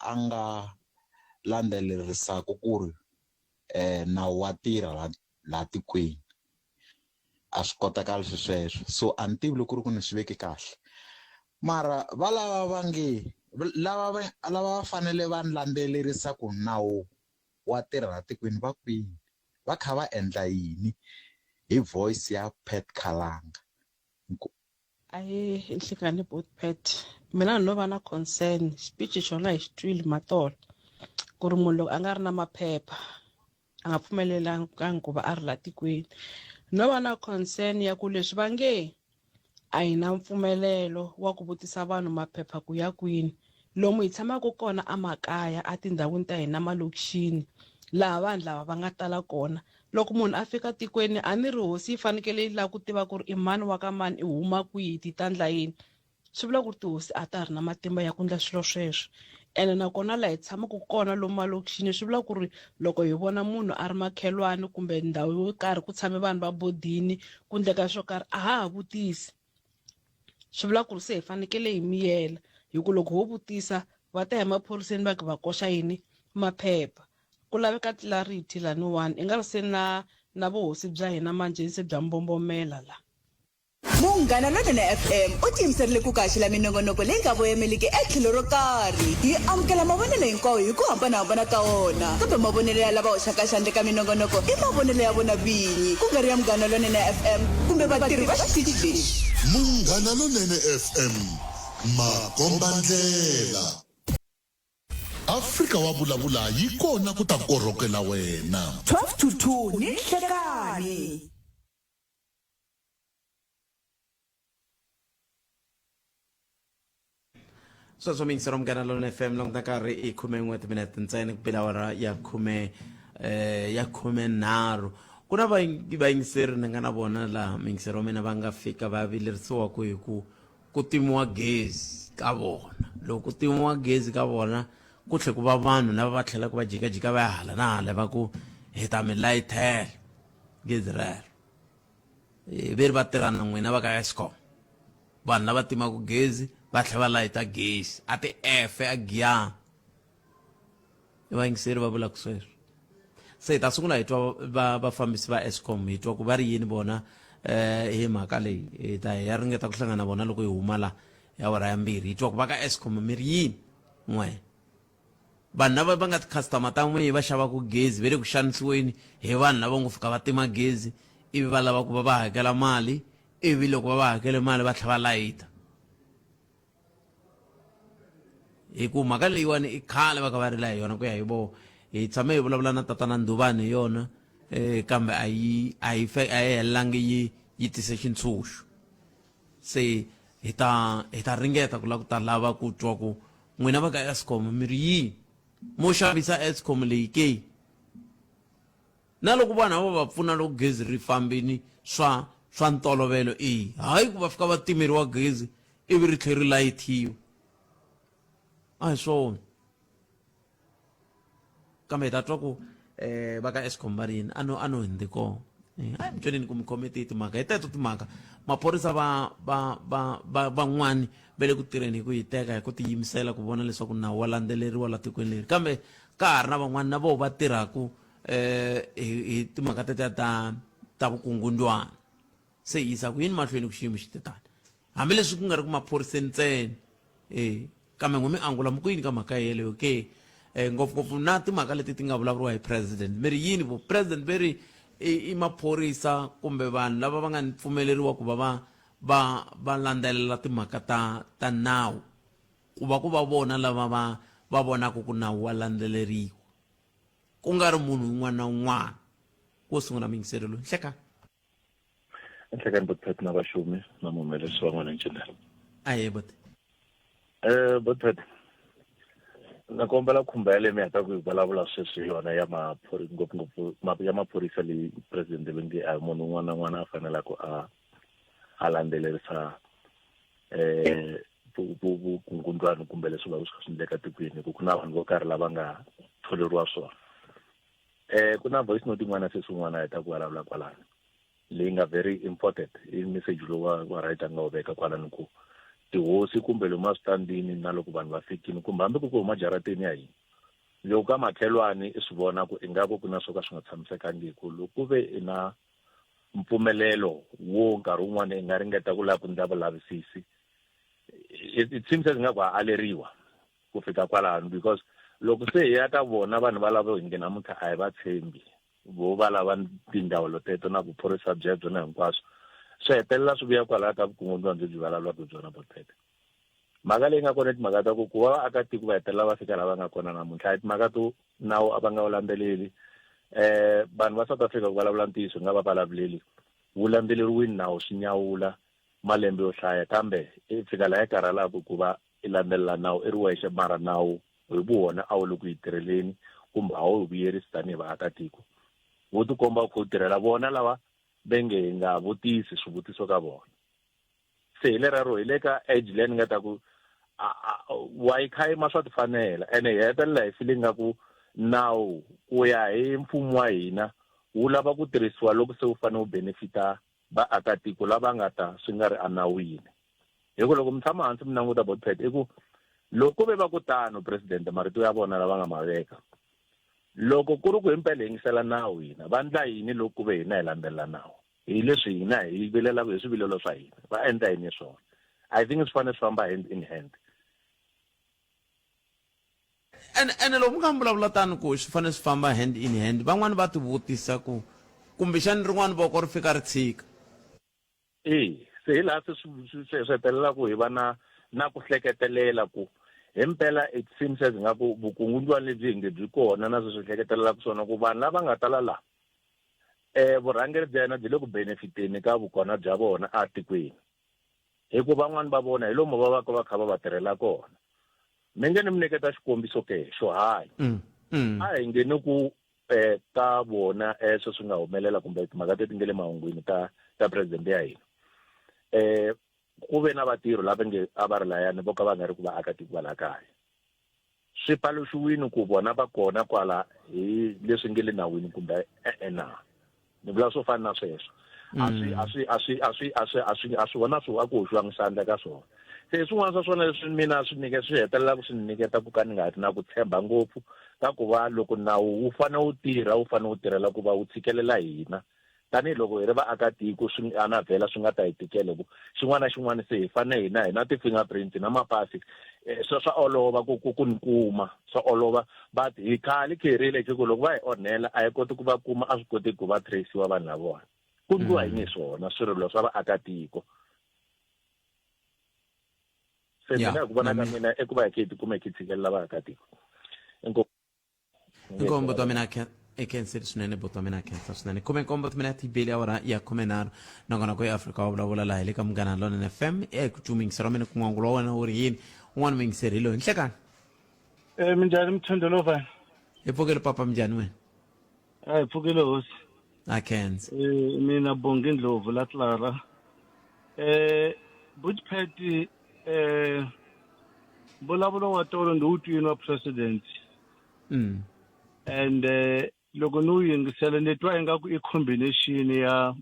a nga landzelerisaka ku ri eh nawu wa tirha la laha tikweni a swi kotakali swi sweswo so a ni tivi loko ku ri ku ni swi veke kahle mara va lava va nge lava va lava va fanele va landzelerisa ku nawu wa tirha laha tikweni va kwini va kha va endla yini hi voice ya Pat Khalanga. Ahee nhlikani bot Pat mina no va na concern xipichi xona hi xi twile matolo ku ri munhu loko a nga ri na maphepha a nga pfumelelangi ku va a ri la tikweni no va na concern ya ku leswi va nge a hi na mpfumelelo wa ku vutisa vanhu maphepha ku ya kwini lomu hi tshamaka kona emakaya etindhawini ta hina malokixini laha vanhu lava va nga tala kona loko munhu a fika tikweni a ni ri hosi yi fanekele yi lava ku tiva ku ri i mani wa ka mani i huma kwihi ti ta ndla yini swi vula ku ri tihosi a ta ha ri na matimba ya ku ndla swilo sweswo ene nakona laha hi tshamaka kona lomu malokixini swi vula ku ri loko hi vona munhu a ri makhelwani kumbe ndhawu yo karhi ku tshame vanhu va bodini ku ndleka swo karhi a ha ha vutisi swi vula ku ri se hi fanekele hi miyela hi ku loko ho vutisa va ta ya emaphoriseni va ku va koxa yini maphepha ku laveka clarity laniwani i nga ri se na na vuhosi bya hina manjheni se bya mbombomela la. Munghana Lonene FM u tiyimiserile ku kaxela minongonoko leyi nga voyameliki etlhelo ro karhi. Hi amukela mavonelo hinkwawo hi ku hambanahambana ka wona, kambe mavonelo ya lava hoxaka xandla eka minongonoko i mavonelo ya vona vinyi, ku nga ri ya Munghana Lonene FM kumbe vatirhi va xitichi lexi. Munghana Lonene FM, makombandlela. Afrika wa vulavula yi kona ku ta korhokela wena. 12 to 2 ni nhlekani. Sweswo miyingisero munghana lona fm languta nkarhi i 11 timinete ntsena ku bela awara ya khume eh, ya 13 ku na vayingiseri ni nga na vona laha miyingiseri wa mina va nga fika va vilerisiwaku hi ku ku timiwa gezi ka vona loko ku timiwa gezi ka vona ku tlhe ku va vanhu lava va tlhelaka va jikajika va ya hala na hala va ku hi ta mi layithela gezi rero Eh, ve ri va tirha na n'wina va ka escom vanhu lava timaka gezi va tlhela va layita gezi a ti efe a giyani i vayingiseri va vulaka sweswo se hi ta sungula hi twa vafambisi va escom hi twa ku va ri yini vona eh hi mhaka leyi hi ta hi ya ringeta ku hlangana na vona loko hi huma la ya awara ya mbirhi hi twa ku va ka escom mi ri yini n'we vanhu lava va nga ti-customer ta n'wina va xavaka gezi va le ku xanisiweni hi vanhu lava ngo fika va tima gezi ivi va lava ku va va hakela mali ivi loko va va hakele mali va tlhela va layita hi ku mhaka leyiwani i khale va kha va rila hi yona ku ya hi voho hi tshame hi vulavula na tatana ndhuvani hi yona um kambe a yi a yi a yi helelangi yi yi tise xintshunxo se hi ta hi ta ringeta ku lava ku ta lava ku twa ku n'wina va ka escom mi ri yini mo xavisa escom leyi ke na loko vanhu ava va pfuna loko gezi ri fambini swa swa ntolovelo e hayi ku va fika va timeriwa gezi ivi ri tlhe ri layithiwa a hi swona kambe hi ta twa ku eh va ka Eskom va ri yini a no a no hundzi kona eh, a mi tweneni ku mi khome tihi timhaka hi teto timhaka Maphorisa va va va va van'wani va le ku tirheni hi ku hiteka hi ku tiyimisela ku vona leswaku nawu wa landzeleriwa la tikweni leri kambe ka ha ri na van'wani na voho va tirhaka um hi hi timhaka tetiya ta ta vukungundzwana se hi yisa ku yini mahlweni ku xiyimo xi te tani hambileswi ku nga ri ku maphoriseni ntsena e kambe n'we mi angula mi ku yini ka mhaka yeleyo ke um ngopfungopfu na timhaka leti ti nga vulavuriwa hi president mi ri yini vo president ve ri i maphorisa kumbe vanhu lava va nga ni pfumeleriwa ku va va va va landzelela timhaka ta ta nawu ku va ku va vona lava va va vonaka ku nawu wa landzeleriwa ku nga ri munhu un'wana na un'wana wo sungula muyingiseri loyi nhlekani Enhlekani Botpet na vaxumi na muhumelerisi wa n'wina Ncindela. Ahee boti. Eh Botpet na kombela khumba yaleyo mi heta ku yi vulavula sweswi hi yona ya maphori ngopfungopfu ya maphorisa leyi president va nge a hi munhu un'wana na un'wana a fanelaka a a landzelerisa eh vukungundwani kumbe leswi va swi kha swi endleka tikweni hi ku ku na vanhu vo karhi lava nga tholeriwa swona eh ku na voice note yin'wana sesi un'wana a heta ku vulavula kwalano leyi nga very important i message lowu wa wa right a nga wu veka kwalano ku tihosi kumbe lomu eswitandini na loko vanhu va fikini kumbe hambi ku ku huma jarateni ya hina loko ka makhelwani i swi vona ku ingaku ku na swo ka swi nga tshamisekangiki loko ku ve i na mpfumelelo wo nkarhi wun'wana i nga ringeta ku lava ku ndla vulavisisi it, it seems as ingaku ha aleriwa ku fika kwalano because loko se hi ya ka vona vanhu valavo hi nge namuntlha a hi va tshembi vo va lava tindzawulo teto na vuphorisa byebyo na hinkwaswo swi hetelela swi vuya kwalaya ka vukungundzwana lebyi vulavulaka hi byona botete mhaka leyi nga kona i timhaka ta ku ku va vaakatiko va hetelela va fika laha va nga kona namuntlha a hi timhaka to nawu a va nga wu landzeleli eh vanhu va South Africa ku vulavula ntiyiso nga va vulavuleli wu landzeleriwini nawu swi nyawula malembe yo hlaya kambe i fika laha yi karhalaka ku va i landzelela nawu i ri wexe mara nawu hi vuwona a wu le ku yi tirheleni kumbe a wu hi vuyerisi tanihi vaakatiko wu tikomba wu kha wu tirhela vona lava ve nge hi nga vutisi swivutiso ka vona se hi lerero hi le ka age leyi ni nga ta ku wa yi khayima swa tifanela ene hi hetelela hi file nga ku nawu ku ya hi mfumo wa hina wu lava ku tirhisiwa loko se wu fanele wu benefita vaakatiko lava nga ta swi nga ri enawini hi ku loko mi tshama hansi mi languta botpet i ku loko ve va ku tano president marito ya vona lava nga ma veka loko ku ri ku himpela yingisela nawu hina va ndla yini loko ku ve hina hi landzelela nawu hi leswi hina hi vilelaka hi swivilelo swa hina va endla yini swona i think swi fanele swi famba hand in hand ene ene loko mi kha mi vulavula tano ku swi fanele swi famba hand in hand van'wani va tivutisa ku kumbexani rin'wana voko ri fika ri tshika e se hi laha se swi swi hetelelaka hi va na na ku hleketelela ku himpela it seems as nga ku vukungundzwani lebyi hi nge byi kona na sweswi hleketelelaka swona ku vanhu lava nga tala laha um vurhangeri bya yena byi le ku benefiteni ka vukona bya vona etikweni hi ku van'wani va vona hi lomu va va ka va kha va va tirhela kona mi nge ni mi nyiketa xikombiso ke xo hanya mm, mm. a hi nge ni ku eh ka vona eh sweswi nga humelela kumbe timhaka teti nge le mahungwini ta ta president ya hina eh ku ve na vatirhi lava nge a va ri layani vo ka va nga ri ku vaakatiko va laha kaya swi paluxiwini ku vona va kona kwala hi leswi nge le nawini kumbe e-e na ni vula swo fana na sweswo a swi a swi a swi a swi a swi a swi a swi vona swi a ku hoxiwangi xandla ka swona se swin'wana swa swona leswi mina swi nyike swi hetelelaka swi ni nyiketa ku ka ni nga ri na ku tshemba ngopfu ka ku va loko nawu wu fane wu tirha wu fane wu tirhela ku va wu tshikelela hina tanihiloko hi ri vaakatiko swi a na vhela swi nga ta hi tikela ku xin'wana na xin'wana se hi fane hina hi na ti-fingerprint na mapasi eh, swa swa olova ku ku ku ni kuma swa olova but hi khale kherile hi ku loko va hi onhela a hi koti ku va kuma a swi koteki ku va trace-iwa vanhu lavona ku ndliwa yini swona swirilo swa vaakatiko se mina hi ku vona ka mina i ku va hi khe hi tikuma hi khe hi tshikelela vaakatiko inkomu inkomu buti wa mina i khensile swinene buti wa mina a khensa swinene khume nkombo timinete yi beli awara ya khumenharhu nongonoko ya afrika wa vulavula laha hi le ka munghana lonene fm eku cumingisero wa mina kun'wangulo wa wena wu ri yini un'wana muyingiseri hi loyi nhlekani Eh minjhani mthendo lovani? Hi pfukile papa minjhani wena? A hi pfukile hosi. A khensa. Eh mina Bongi Ndlovu la Clara. Eh Butpet eh mbulavulo wa tolo ndi wu twini wa president. Mm. And eh loko ni wu yingisela ni twa ingaku i combination ya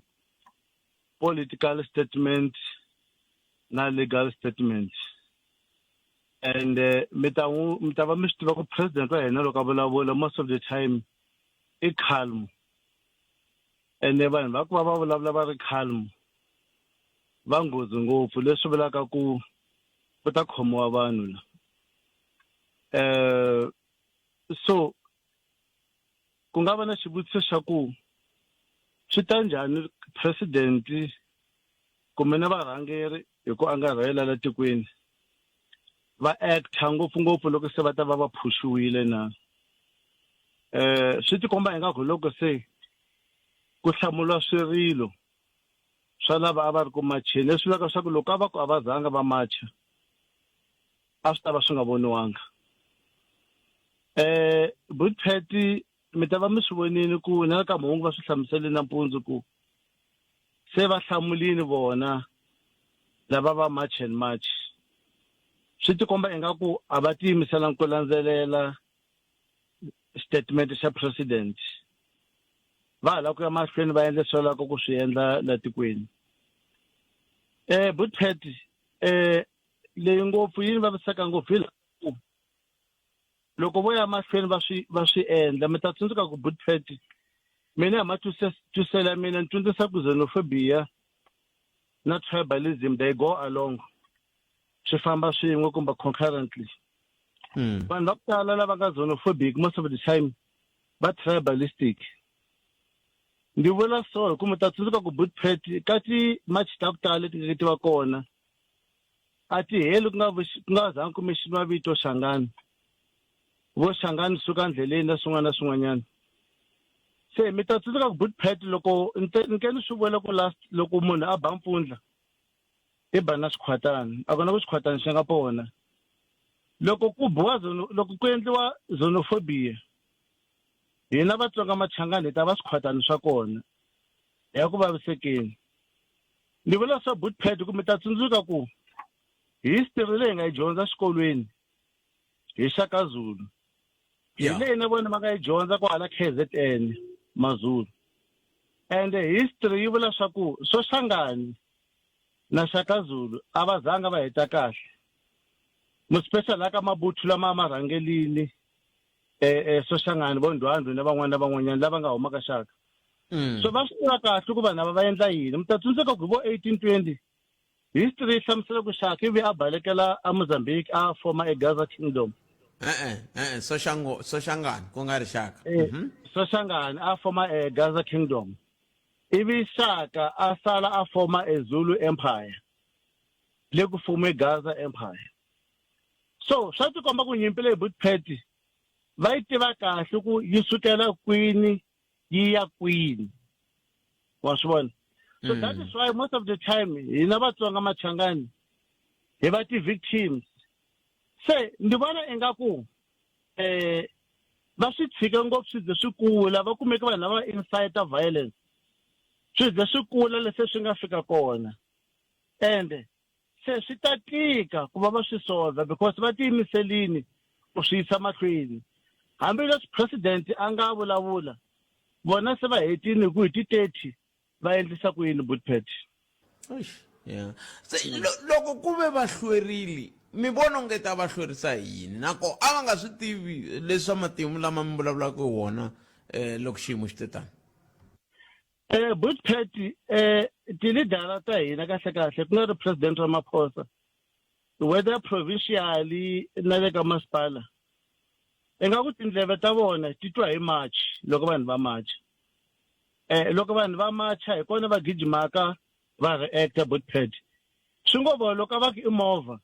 political statement na legal statement and eh, mi ta n'wi mi ta va mi swi tiva ku president wa hina loko a vulavula most of the time i calm ene vanhu va ku va va vulavula va ri calm va nghozi ngopfu leswi vulaka ku ku ta khomiwa vanhu la eh so ku nga va na xivutiso xa ku swi ta njhani president kumbe na varhangeri hi ku angarhela la tikweni va actor ngopfungopfu loko se va ta va va phuxiwile na eh swi tikomba ingaku loko se ku hlamuriwa swirilo swa lava a va ri ku macheni leswi vulaka leswaku loko a va ku a va zanga va macha a swi ta va swi nga voniwanga eh Bootpet mi ta va mi swi vonile ku na le ka mahungu va swi hlamusele nampundzu ku se va hlamulini vona lava va march and march swi tikomba ingaku a va tiyimiselanga ku landzelela statement xa president va ha lava ku ya mahlweni va endla swi lavaka ku swi endla la tikweni eh Bootpet eh leyi ngopfu yi ni vaviseka ngopfu hi ku loko vo ya mahlweni va swi va swi endla mi ta tsundzuka ku Bootpet mina hi matwisiselo ya mina ni tsundzuxa ku xenophobia na tribalism they go along swi famba swin'we kumbe concurrently hmm. vanhu va ku tala lava nga xenophobic most of the time va tribalistic ndzi vula so hi ku mi ta tsundzuka ku bootpet ka ti-march ta ku tala leti nga ti va kona a ti heli ku nga ku nga zanga ku mexiniwa vito Shangani vo Shangani suka ndleleni na swin'wana na swin'wanyana se mi ta tsundzuka ku bootpet loko ni ke ni swi vula ku last loko munhu a ba mpfundla i ba na xikhwatana a ku na ku xikhwatana xi nga pona loko ku biwa loko ku endliwa xenophobia hina Vatsonga Machangani hi ta va swikhwatani swa kona hi ya ku vavisekeni ni vula swa bootpad ku mi ta tsundzuka ku history leyi hi nga yi dyondza xikolweni hi Shaka Zulu hi leyi na vona va nga yi dyondza kwala KZN Mazulu and history yi vula swa ku Soshangani na Shaka Zulu a va zanga va heta kahle mo special la ka mabuthu lama ma rhangelini eh, eh Soshangani vo Ndwandwe na van'wana na van'wanyana lava nga huma ka Shaka mm. so va swi tiva kahle ku vanhu lava va endla yini mi ta tsundzuka ku hi vo 1820 history yi hlamusela ku Shaka ivi a balekela a Mozambique a forma e Gaza Kingdom e-e e-e Soshango Soshangani ku nga ri Shaka eh, mm -hmm. Soshangani a forma e Gaza Kingdom ivi Shaka a sala a forma e Zulu Empire le ku fume Gaza Empire so swa tikomba ku nyimpi leyi Bootpet va yi tiva kahle ku yi sukela kwini yi ya kwini wa swi vona so mm. that is why most of the time hina Vatsonga Machangani hi va ti-victims se ndi vona ingaku eh va swi tshike ngopfu swi ze swi kula va kumeke vanhu lava incite violence swi ze swi kula leswi swi nga fika kona ende se swi ta tika ku va va swi solver because va tiyimiselini ku swi yisa mahlweni hambileswi president a nga vulavula vona se va hetini hi ku hi ti 30 va endlisa ku yini bootpet yeah se loko ku ve va hlwerile mi vona onge ta va hlwerisa hi yini nako a va nga swi tivi leswa matimu lama mi vulavulaka hi wona um loko xiyimo xi te tani Eh Bootpet eh tilidara ta hina kahle kahle ku nga ri president Ramaphosa whether provincially na le ka masipala ingaku tindleve ta vona ti twa hi march loko vanhu va march eh loko vanhu va marcha hi kona va gijimaka va reacta Bootpet swi ngo vona loko a va ku i movha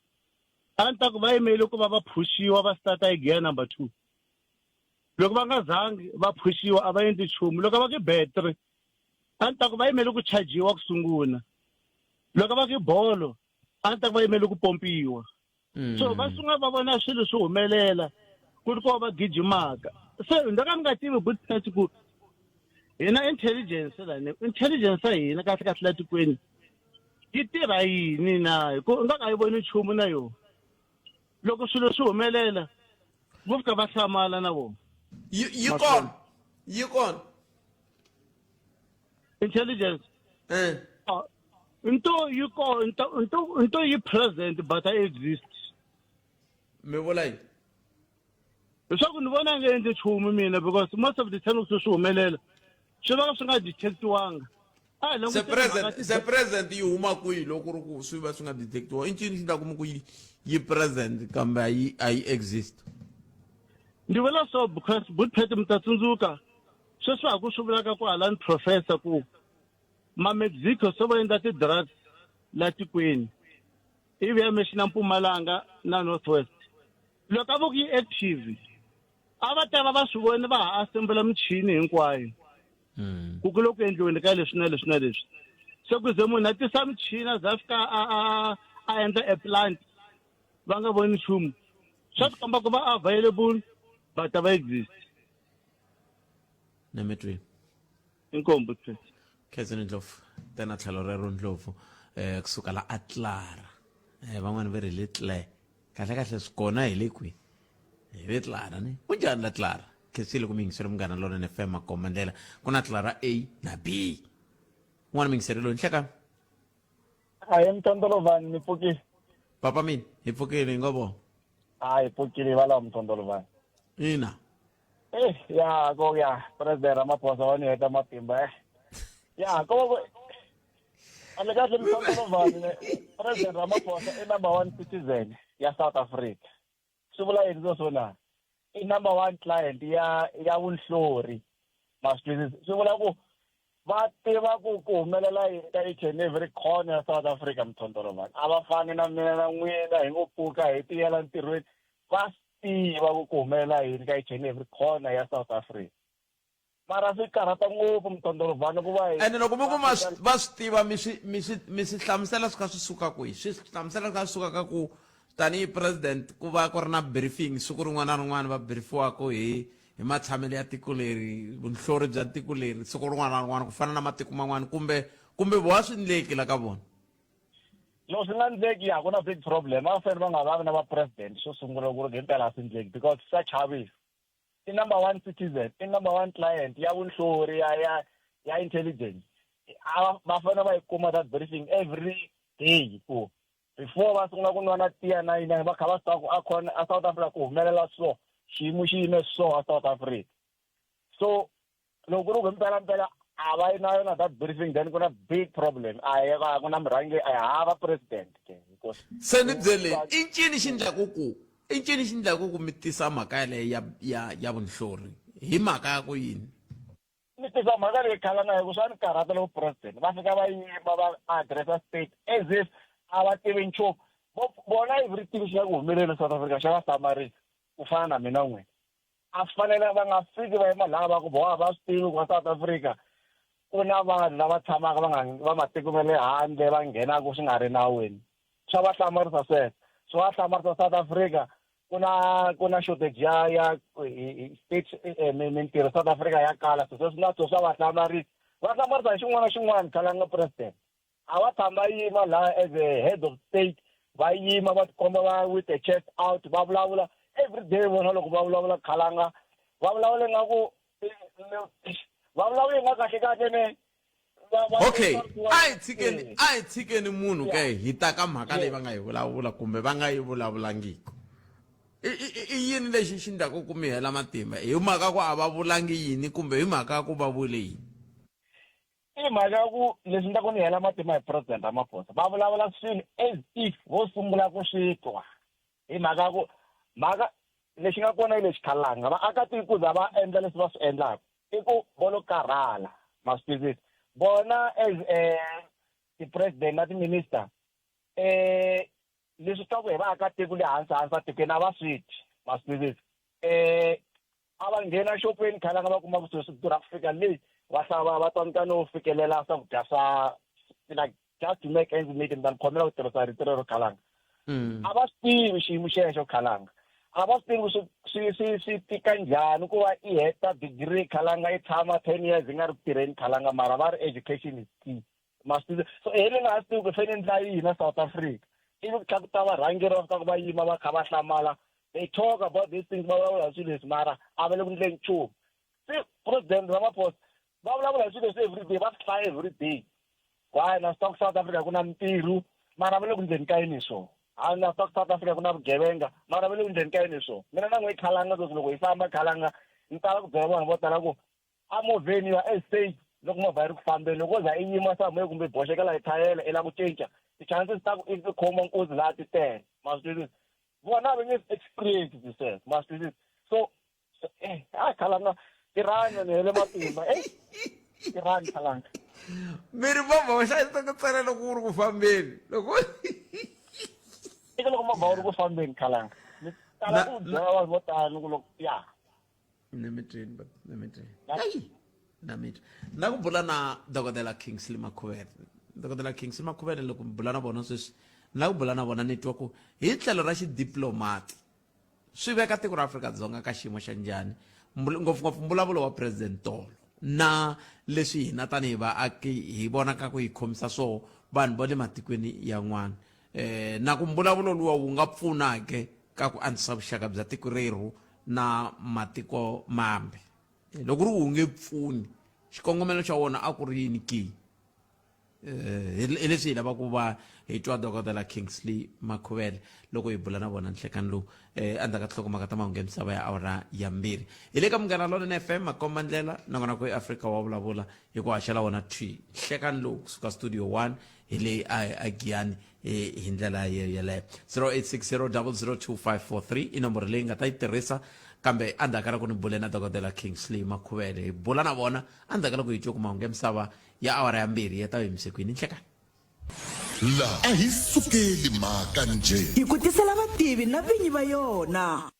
a ni ta ku va yimele ku va va phushiwa va starta hi gear number 2 loko va nga zangi va phushiwa a va endli nchumu loko va ku battery a ni ta ku va yimele ku chajiwa ku sungula loko va ku bolo a ni ta ku va yimele ku pompiwa mm. so va sungula va vona swilo swi humelela ku ri kova va gijimaka se ni ka ni nga tivi good ku hina intelligence lani intelligence ya hina kahle kahle la tikweni yi tirha yini na hi ku nga ka yi voni nchumu na yona loko swilo swi humelela vo fika va hlamala na vona yi yi kona yi kona intelligence eh ah, Nto yi ko nto nto nto yi present but a exist. Mi vula yini? Leswaku ni vona nga endli nchumu mina because most of the time loko swi humelela swi va swi nga detectiwanga. A hi Se languteni present mhaka se present yi huma kwihi loko ku ri ku swi va swi nga detectiwa? I ncini xi endlaku mi ku yi yi present kambe a yi a yi exist? Ndi vula so because Bootpet mi ta tsundzuka sweswi ha ku swi vulaka ku halani professor ku ma-Mexico se va endla ti-drugs la tikweni ivi ya mexina Mpumalanga na North West. Loko a vo ku yi active a va ta va va swi vone va ha asembula michini hinkwayo ku ku le ku endliweni ka leswi na leswi na leswi. Se ku ze munhu a tisa michini a za a fika a a a endla a plant va nga voni nchumu swa tikomba ku va available but a va exist. Na mi twini. Inkomu Bootpet. Khensani Ndlovu tena tlhelo rero Ndlovu eh kusuka la Atlara eh van'wani va ri le Tle kahle kahle swi kona hi le kwi hi le Tlara ni kunjhani la Tlara khensile ku mi yingisela munghana lonene FM makomba ndlela ku na Tlara A na B un'wana miyingiseri loyi nhlekani Ahee Mthondolovhani mi pfukile? Papa mina hi pfukile hi ngo vona. A hi pfukile hi va laha Mthondolovhani. Ina. Eh ya ko ya President Ramaphosa wa ni heta matimba eh. Ya ko ko kahle kahle Mthondolovhani President Ramaphosa i number one citizen ya South Africa. Swi vula yini sweswo na? I number one client ya ya vunhlori. Ma swi twisisa? Swi vula ku va tiva ku ku humelela yini ka each and every corner ya South Africa Mthondolovhani. A va fani na mina na n'wina hi ngo pfuka hi tiyela ntirhweni. Va swi tiva ku ku humelela yini ka each and every corner ya South Africa. Mara swi karhata ngopfu Mthondolovhani ku va hi ene loko mi ku ma swi- va swi tiva mi swi mi swi mi swi hlamusela swi kha swi suka kwihi swi hlamusela swi kha swi suka ka ku tanihi president ku va ku ri na briefing siku rin'wana na rin'wana va briefiwaka hi hi matshamelo ya tiko leri vunhlori bya tiko leri siku rin'wana na rin'wana ku fana na matiko man'wana kumbe kumbe voha swi ndleki la ka vona loko swi nga ndleki ya ku na big problem a va fanele va nga vavi na va president xo sungula ku ri himpela a swi ndleki because swa chavisa i number one citizen i number one client ya vunhlori ya ya ya intelligence a va fanele va yi kuma that briefing every day ku before va sungula ku nwa na tiya na yinani va kha va swi tiva ku a khona a South Africa ku humelela so xiyimo xi yime so a South Africa so loko ku ri ku mpela mpela a va yi na yona that briefing then ku na big problem a yi va ku na murhangeri a yi hava president ke because se ni byele i ncini xi ndlaku ku i ncini xi ndlaku ku mi tisa mhaka yaleyo ya ya ya vunhlori hi mhaka ya ku yini ni tisa mhaka leyi khalanga hi ku swa ni karhata loko president va fika va yima va addressa state as if a va tivi nchumu vona everything xi nga ku humeleli South Africa xa va hlamarisa ku fana na mina n'wina a swi fanele va nga fiki va yima laha va ku voha va swi tivi ku South Africa ku na vanhu lava tshamaka va nga va matiko ma le handle va nghenaka swi nga ri nawini swa va hlamarisa sweswo swi va hlamarisa South Africa ku na ku na shortage ya ya state eh, mintirho South Africa ya kala so sweswi na swo swa va hlamarisa va hlamarisa hi xin'wana na xin'wana khalanga president a va tshama va yima laha as a head of state va yima va tikomba va with the chest out va vulavula every day vona loko va vulavula khalanga va vulavula ingaku va vulavula inga kahle kahle ne okay a hi tshikeni a hi tshikeni munhu ke hi ta ka mhaka leyi va nga yi vulavula kumbe va nga yi vulavulangiki i yini lexi xi ndlaku ku mi hela matimba hi mhaka ku a va vulangi yini kumbe hi mhaka ku va vule yini I mhaka ya ku leswi ni ta ku ni hela matimba hi President Ramaphosa va vulavula swilo as if vo sungula ku swi twa hi mhaka ya ku mhaka lexi nga kona hi lexi khalanga vaakatiko ku za va endla leswi va swi endlaka i ku vo lo karhala ma swi twisisa vona as ti-president na ti-minister leswi swa ku hi vaakatiko le hansi hansi atikweni a va swi twi ma swi twisisa a va nghena xopeni khalanga va kuma ku swilo swi durha ku fika le va hlava va tsandzeka no fikelela swakudya swa like just to make ends meet ni ta ni khomela ku tirhisa rito rero khalanga a va swi tivi xiyimo xexo khalanga a va swi tivi ku swi swi swi swi tika njhani ku va i heta degree khalanga i tshama 10 years i nga ri ku tirheni khalanga mara va ri education is key ma swi tivi so hi ni nga ha swi tivi ku fane ndla yini na South Africa ivi ku tlhela ku ta varhangeri va fika ku va yima va kha va hlamala they talk about these things va vulavula hi swilo leswi mara a va le ku ndleni nchumu se president Ramaphosa va vulavula hi swilo leswi everyday va swi hlaya everyday. Ku hayi na swi tiva ku South Africa ku na mintirho mara va le ku ndleni ka yini hi swona. Hayi na swi tiva ku South Africa ku na vugevenga mara va le ku ndleni ka yini hi swona. Mina na n'we khalanga sweswi loko hi famba khalanga ni tala ku byela vanhu vo tala ku a movheni you are as safe loko movha yi ri ku fambeni loko wo za i yima somewhere kumbe i boxekela hi thayele i lava ku cinca ti-chances ta ku i khoma nkunzi laha ti tele ma swi twisisa vona va nge experience sweswo ma swi twisisa so eh a khalanga tirhani ni hele matimba eh tirhani khalanga mi ri movha wa hlayiseka ntsena loko wu ri ku fambeni loko eka loko movha wu ri ku fambeni khalanga ni tala ku byela vanhu vo tala ku loko ya na mi twini but na mi twini ayi na mi twa na ku bula na dokodela Kingsley Makhuvele dokodela Kingsley Makhuvele loko mi bula na vona sweswi na ku bula na vona ni twa ku hi tlhelo ra xidiplomati swi veka tiko ra Afrika-Dzonga ka xiyimo xa njhani ngopfungopfu mbulavulo wa president tolo na leswi hina tanihi vaaki hi vonaka ku yi khomisa swoho vanhu va le matikweni yan'wana eh na ku mbulavulo luwa wu nga pfuna ke ka ku antswisa vuxaka bya tiko rerhu na matiko mambe loko ri wu nge pfuni xikongomelo xa wona a ku ri yini ke eh hi leswi hi lava ku va hi twa dokodela Kingsley Makhuvele loko hi bula na vona nhlekani lowu eh endzhaku ka tinhlokomhaka ta mahungu ya misava ya awara ya mbirhi hi le ka Munghana Lonene FM makomba ndlela nakona ku eAfrika wa vulavula hi ku haxela wona thwi nhlekani lowu kusuka studio 1 hi leyi a Giyani hi ndlela yeleyo 0860002543 i nomboro leyi nga ta yi tirhisa kambe endzhaku ka loko ni bule na dokodela Kingsley Makhuvele hi bula na vona endzhaku ka loko hi twe ku mahungu ya misava ya awara ya mbirhi ya ta yimise kwini nhlekani La a hi sukeli mhaka njhe. Hi ku tisela vativi na vinyi va yona.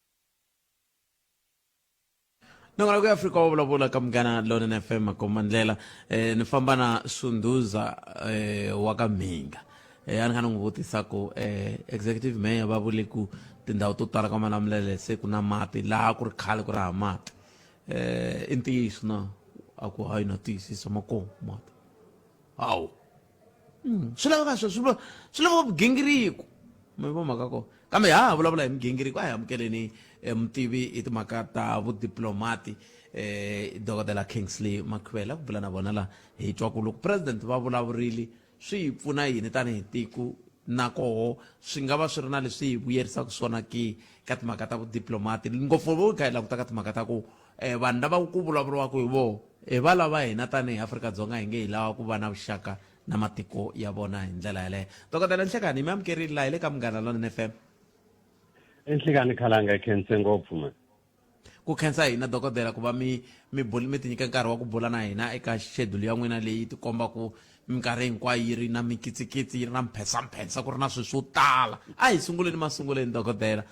Nongonoko ya Afrika wa vulavula ka Munghana Lonene FM makombandlela eh, ni famba na Sunduza eh, wa ka Mhinga eh, a ni kha ni n'wi vutisa ku eh, executive mayor va vule ku tindhawu to tala ka Malamulele se ku na mati laha ku ri khale ku ri hava mati eh, i ntiyiso na a ku hayi na tiyisisa ma kona mati hawu swi laveka sweswo swi laveka vugingiriko mi vo mhaka kona kambe ha ha vulavula hi migingiriko a hi amukeleni eh, mutivi hi timhaka ta vudiplomati eh, dokodela Kingsley Makhuvela ku bula na vona la hi twa ku loko president va vulavurile swi hi pfuna yini tanihi tiko na koho swi nga va swi ri na leswi hi vuyerisaka swona ke ka timhaka ta vudiplomati ngopfu vo kha hi languta ka timhaka ta ku eh, vanhu lava ku vulavuriwaka hi voho hi va lava hina tanihi Afrika-Dzonga hi nge hi lava ku va na vuxaka na matiko ya vona hi ndlela yaleyo dokodela Nhlekani mi amukerile laha hi le ka Munghana Lonene FM Enhlekani khalanga hi khense ngopfu man ku khensa hina dokodela ku va mi mi buli mi tinyika nkarhi wa ku bula na hina eka schedule ya n'wina leyi tikomba ku minkarhi hinkwayo yi ri na mikitsikitsi yi ri na mphensamphensa ku ri na swilo swo tala a hi sunguleni masunguleni dokodela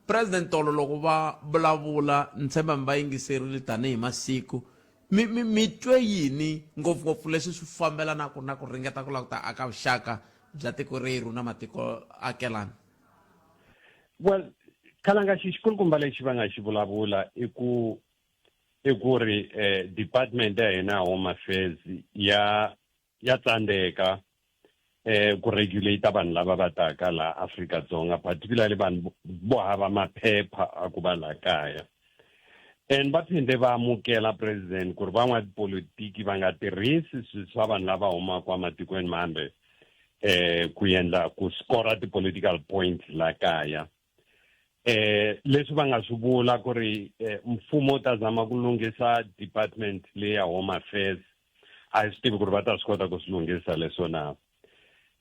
President tolo loko va vulavula ni tshemba mi va yingiserile tanihi masiku mi mi mi twe yini ngopfungopfu leswi swi fambelanaka na ku ringeta ku lava ku ta aka vuxaka bya tiko rerhu na matiko akelani well khalanga xi xikulukumba lexi va nga xi vulavula i ku i ku ri eh, department ya hina ya home affairs ya ya tsandzeka eh ku regulate vanhu lava va taka la Afrika Dzonga particularly vanhu vo hava maphepha a ku va la kaya and va phinde va amukela president ku ri van'watipolitiki va nga tirhisi swilo swa vanhu lava humaka ematikweni mambe eh ku endla ku score ti-political points la kaya eh leswi va nga swi vula ku ri eh, mfumo wu ta zama ku lunghisa department leyi ya home affairs a hi swi tivi ku ri va ta swi kota ku swi lunghisa leswo na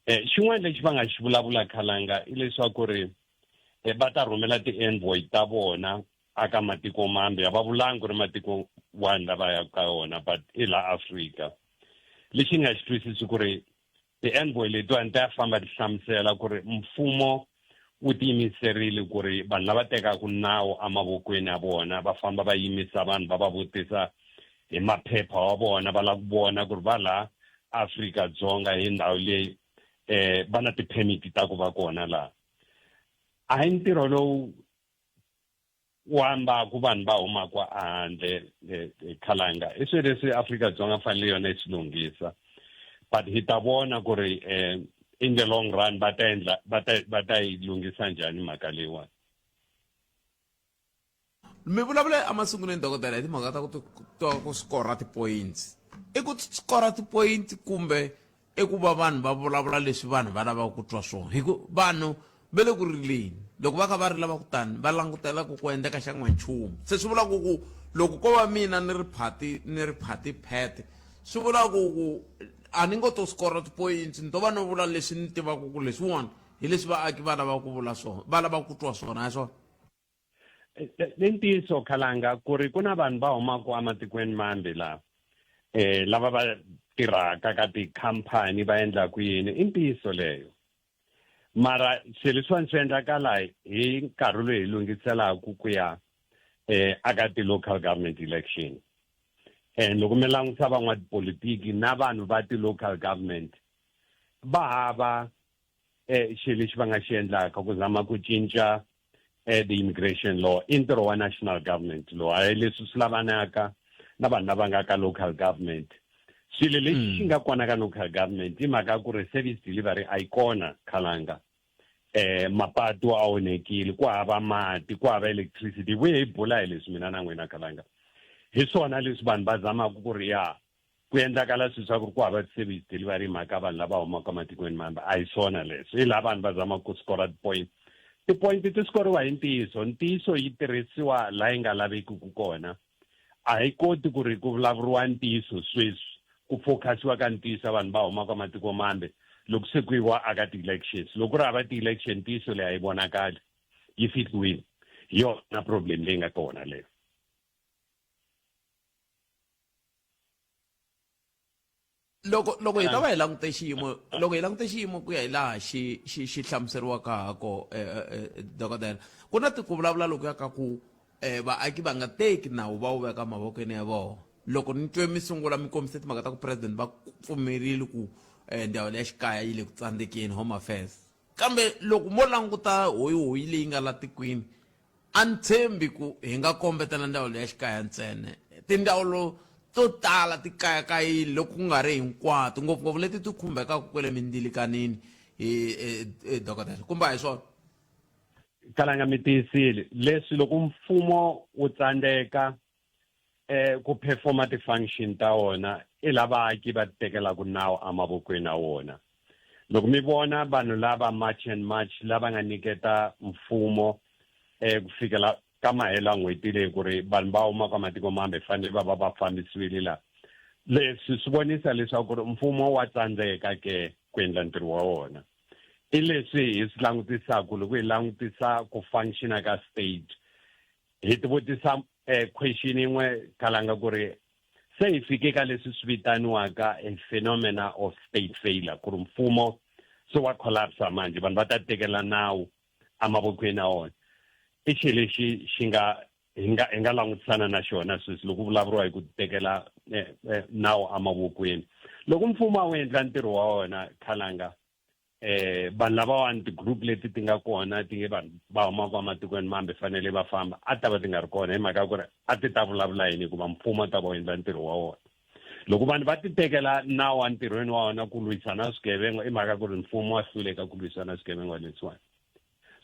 eh xin'wana lexi va nga xi vulavula khalanga i leswaku ri eh, va ta rhumela ti-envoy ta vona aka matiko mambe a va vulangi ku ri matiko wani lava yaka ka wona but i la Afrika lexi ni nga xi twisisi ku ri ti-envoy letiwani ta ya famba ti hlamusela ku ri mfumo wu tiyimiserile ku ri vanhu lava tekaka nawu emavokweni ya vona va famba va yimisa vanhu va va vutisa hi maphepha wa vona va lava ku vona ku ri va laha Afrika-Dzonga hi ndhawu leyi eh va na ti-permit ta ku va kona laha a hi ntirho lowu wu ambaku vanhu va humaka ehandle eh, eh, khalanga i swilo leswi Afrika-Dzonga fanele yona yi swi lunghisa but hi ta vona ku ri eh, in the long run va ta endla va ta va ta yi lunghisa njhani mhaka leyiwani mi vulavule emasungulweni dokodela hi timhaka ta ku ta ku skora ti-points i ku skora ti-point kumbe I ku va vanhu va vulavula leswi vanhu va lavaka ku twa swona hi ku vanhu va le ku rileni loko va kha va rila va ku tani va langutela ku ku endleka xa n'wanchumu se swi vula ku ku loko ko va mina ni ri phati ni ri phati phete swi vula ku ku a ni ngo to score tipoyintsi ni to va no vula leswi ni tivaka ku leswiwani hi leswi vaaki va lavaka ku vula swona va lavaka ku twa swona hi swona I ntiyiso khalanga ku ri ku na vanhu va humaka ematikweni mambe laha eh lava va tirhaka ka tikhampani va endlaku yini i ntiyiso leyo mara swilo leswiwani swi endlakala hi nkarhi lowu hi lunghiselaku ku ya eh aka ti-local government election and loko mi langutisa van'watipolitiki na vanhu va ti-local government va hava eh xilo lexi va nga xi endlaka ku zama ku cinca eh the immigration law i ntirho wa national government lowu a hi leswi swi lavanaka na vanhu lava nga ka local government swilo lexi xi nga kona ka local government i mhaka ya ku ri service delivery a yi kona khalanga eh mapatu a onhekile ku hava mati ku hava electricity hi vuye hi bula hi leswi mina na n'wina khalanga hi swona leswi vanhu va zamaka ku ri ya ku endlakala swilo swa ku ri ku hava ti-service delivery mhaka vanhu lava humaka ematikweni mambe a hi swona leswi hi laha vanhu va zamaka ku score ti-point ti-point ti skoriwa hi ntiyiso ntiyiso yi tirhisiwa laha yi nga lavekiki kona a hi koti ku ri ku vulavuriwa ntiyiso sweswi ku focus-iwa ka ntiyiso ya vanhu va humaka matiko mambe loko se ku yiwa aka ti-elections loko ku ri hava ti-election ntiyiso leyi a yi vonakali yi fihliwile hi yona problem leyi nga kona leyo loko loko hi ta va hi langute xiyimo loko hi langute xiyimo ku ya hi laha xi xi xi hlamuseriwaka ha ko eh, eh, eh, dokodela ku na ku vulavula loku ya ka ku eh, vaaki va nga teki nawu va wu veka mavokweni ya vona loko ni twe mi sungula mi kombise timhaka ta ku president va pfumerile ku eh, ndzawulo ya xikaya yi le ku tsandzekeni home affairs kambe loko mo languta hoyihoyi leyi nga la tikweni A ni tshembi ku hi nga kombetela ndzawulo ya xikaya ntsena. Tindzawulo to tala ti kayakayile loko ku nga ri hinkwato, ngopfungopfu leti ti khumbekaka kwale mindzilikanini, hi dokodela. Kumbe a hi swona? Kalanga mi tiyisile. Leswi loko mfumo wu tsandzeka eh ku performa ti-function ta wona i la vaaki va tekelaka nawu emavokweni ya wona loko mi vona vanhu lava march and march lava nga nyiketa mfumo eh ku fikela ka mahelo ya n'hweti leyi ku ri vanhu va huma ka matiko mambe fanele va va va fambisiwile la leswi swi vonisa leswaku ri mfumo wa tsandzeka ke ku endla ntirho wa wona i leswi hi swi langutisaka loko hi langutisa ku functiona ka state hi ti vutisa eh, question yin'we kalanga ku ri se hi fike ka leswi swi vitaniwaka a phenomena of state failure ku ri mfumo se wa collapsa manje vanhu va ta tekela nawu emavokweni ya wona i xilo lexi xi nga hi nga hi nga langutisana na xona sweswi loko vulavuriwa hi ku tekela eh, eh, nawu emavokweni loko mfumo a wu endla ntirho wa wona khalanga eh vanhu lavawani ti-group leti ti nga kona ti nge vanhu va humaka ematikweni mambe fanele va famba a ta va ti nga ri kona hi mhaka ya ku ri a ti ta vulavula yini hikuva mfumo a ta va wu endla ntirho wa wona loko vanhu va ti tekela nawu entirhweni wa wona ku lwisana swigevenga i mhaka ya ku ri mfumo wa hluleka ku lwisana swigevenga leswiwani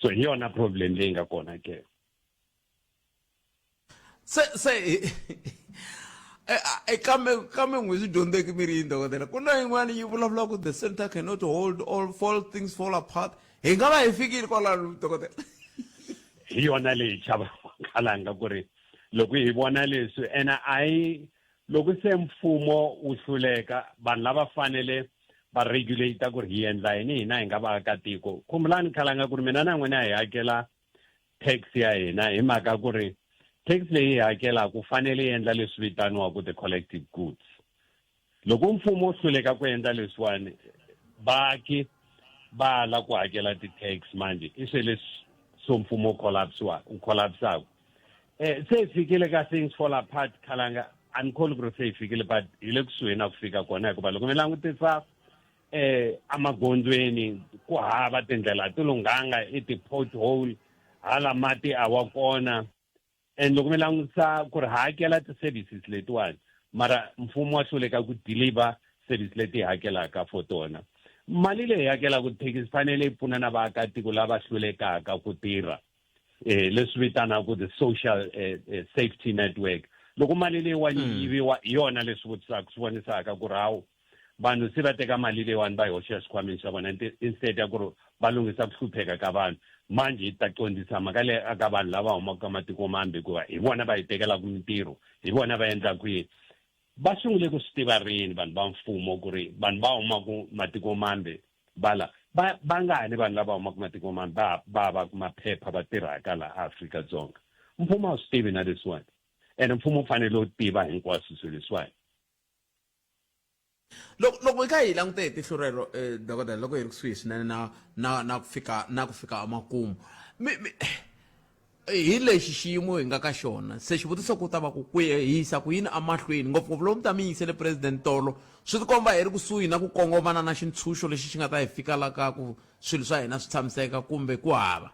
so hi yona problem leyi nga kona ke se se eh, eh, kambe kambe n'wi swi dyondzeki mi ri yini dokodela ku na yin'wana yi vulavula ku the center cannot hold all fall things fall apart hi nga va hi fikile kwalano dokodela hi yona leyi chavakhalanga ku ri loko hi vona leswi ene a yi loko se mfumo wu hluleka vanhu lava fanele va regulate ku ri hi endla yini hina hi nga vaakatiko khumbulani khalanga ku ri mina na n'wina hi hakela tax ya hina hi mhaka ku ri tax leyi hi hakelaka fanele yi endla leswi vitaniwaka the collective goods loko mfumo wu hluleka ku endla leswiwani vaaki va ala ku hakela ti-tax manje i swe leswi so mfumo wu collapsiwa wu collapsaka eh se hi fikile ka things fall apart khalanga a ni kholi ku ri se hi fikile but hi le kusuhi na ku fika kona hikuva loko mi langutisa eh amagondzweni ku hava tindlela ti lunghanga i ti-pothole hala mati a wa kona and loko mi langutisa ku ri hakela ti-services letiwani mara mfumo wa hluleka ku deliver service leti hi hakelaka for tona mali leyi hakelaka tithekisi fanele yi pfuna na vaakatiko lava hlulekaka ku tirha eh leswi vitanaka the social eh, eh, safety network loko mali leyiwani yi yiviwa hi yona leswi vutisaka swi vonisaka ku ri hawu Vanhu se va teka mali leyiwani va yi hoxa eswikhwameni swa vona instead ya ku ri va lunghisa ku hlupheka ka vanhu. Manjhe hi ta qondzisa mhaka leyi aka vanhu lava humaka ka matiko mambe hikuva hi vona va hi tekelaka mintirho, hi vona va endlaka yini. Va sungule ku swi tiva rini vanhu va mfumo ku ri vanhu va humaka matiko mambe va la? Va vangani vanhu lava humaka matiko mambe va va havaka maphepha va tirhaka laha Afrika-Dzonga? Mfumo a wu swi tivi na leswiwani, ene mfumo wu fanele wu tiva hinkwaswo swilo leswiwani. Loko loko hi kha hi langute hi tihlo rero eh, dokodela loko hi ri kusuhi swinene na na na ku fika na ku fika emakumu mi, mi, hi lexi xiyimo hi nga ka xona se xivutiso ku ta va ku ku yisa ku yini emahlweni ngopfungopfu lomu ta mi yingisele president tolo swi tikomba hi ri kusuhi na ku kongomana na xintshunxo lexi xi nga ta hi fika la ka ku swilo swa hina swi tshamiseka kumbe ku hava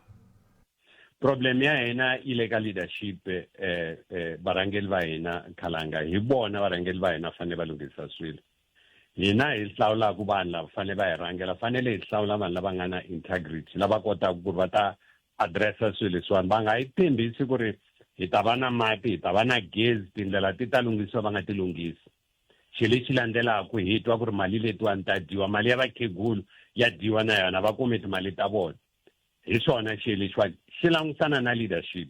Problem ya hina yi le ka leadership eh eh varhangeri va hina khalanga hi vona varhangeri va hina fanele va lunghisa swilo hina hi hlawulaka vanhu lava fanele va hi rhangela fanele hi hlawula vanhu lava nga na integrity lava kotaka ku ri va ta addressa swilo leswiwani va nga yi tshembisi ku ri hi ta va na mati hi ta va na gezi tindlela ti ta lunghisiwa va nga ti lunghisi xilo lexi landzelaka hi twa ku ri mali letiwani ta dyiwa mali ya vakhegulu ya dyiwa na yona va kumi timali ta vona Hi swona xilo lexiwani xi langutana na leadership.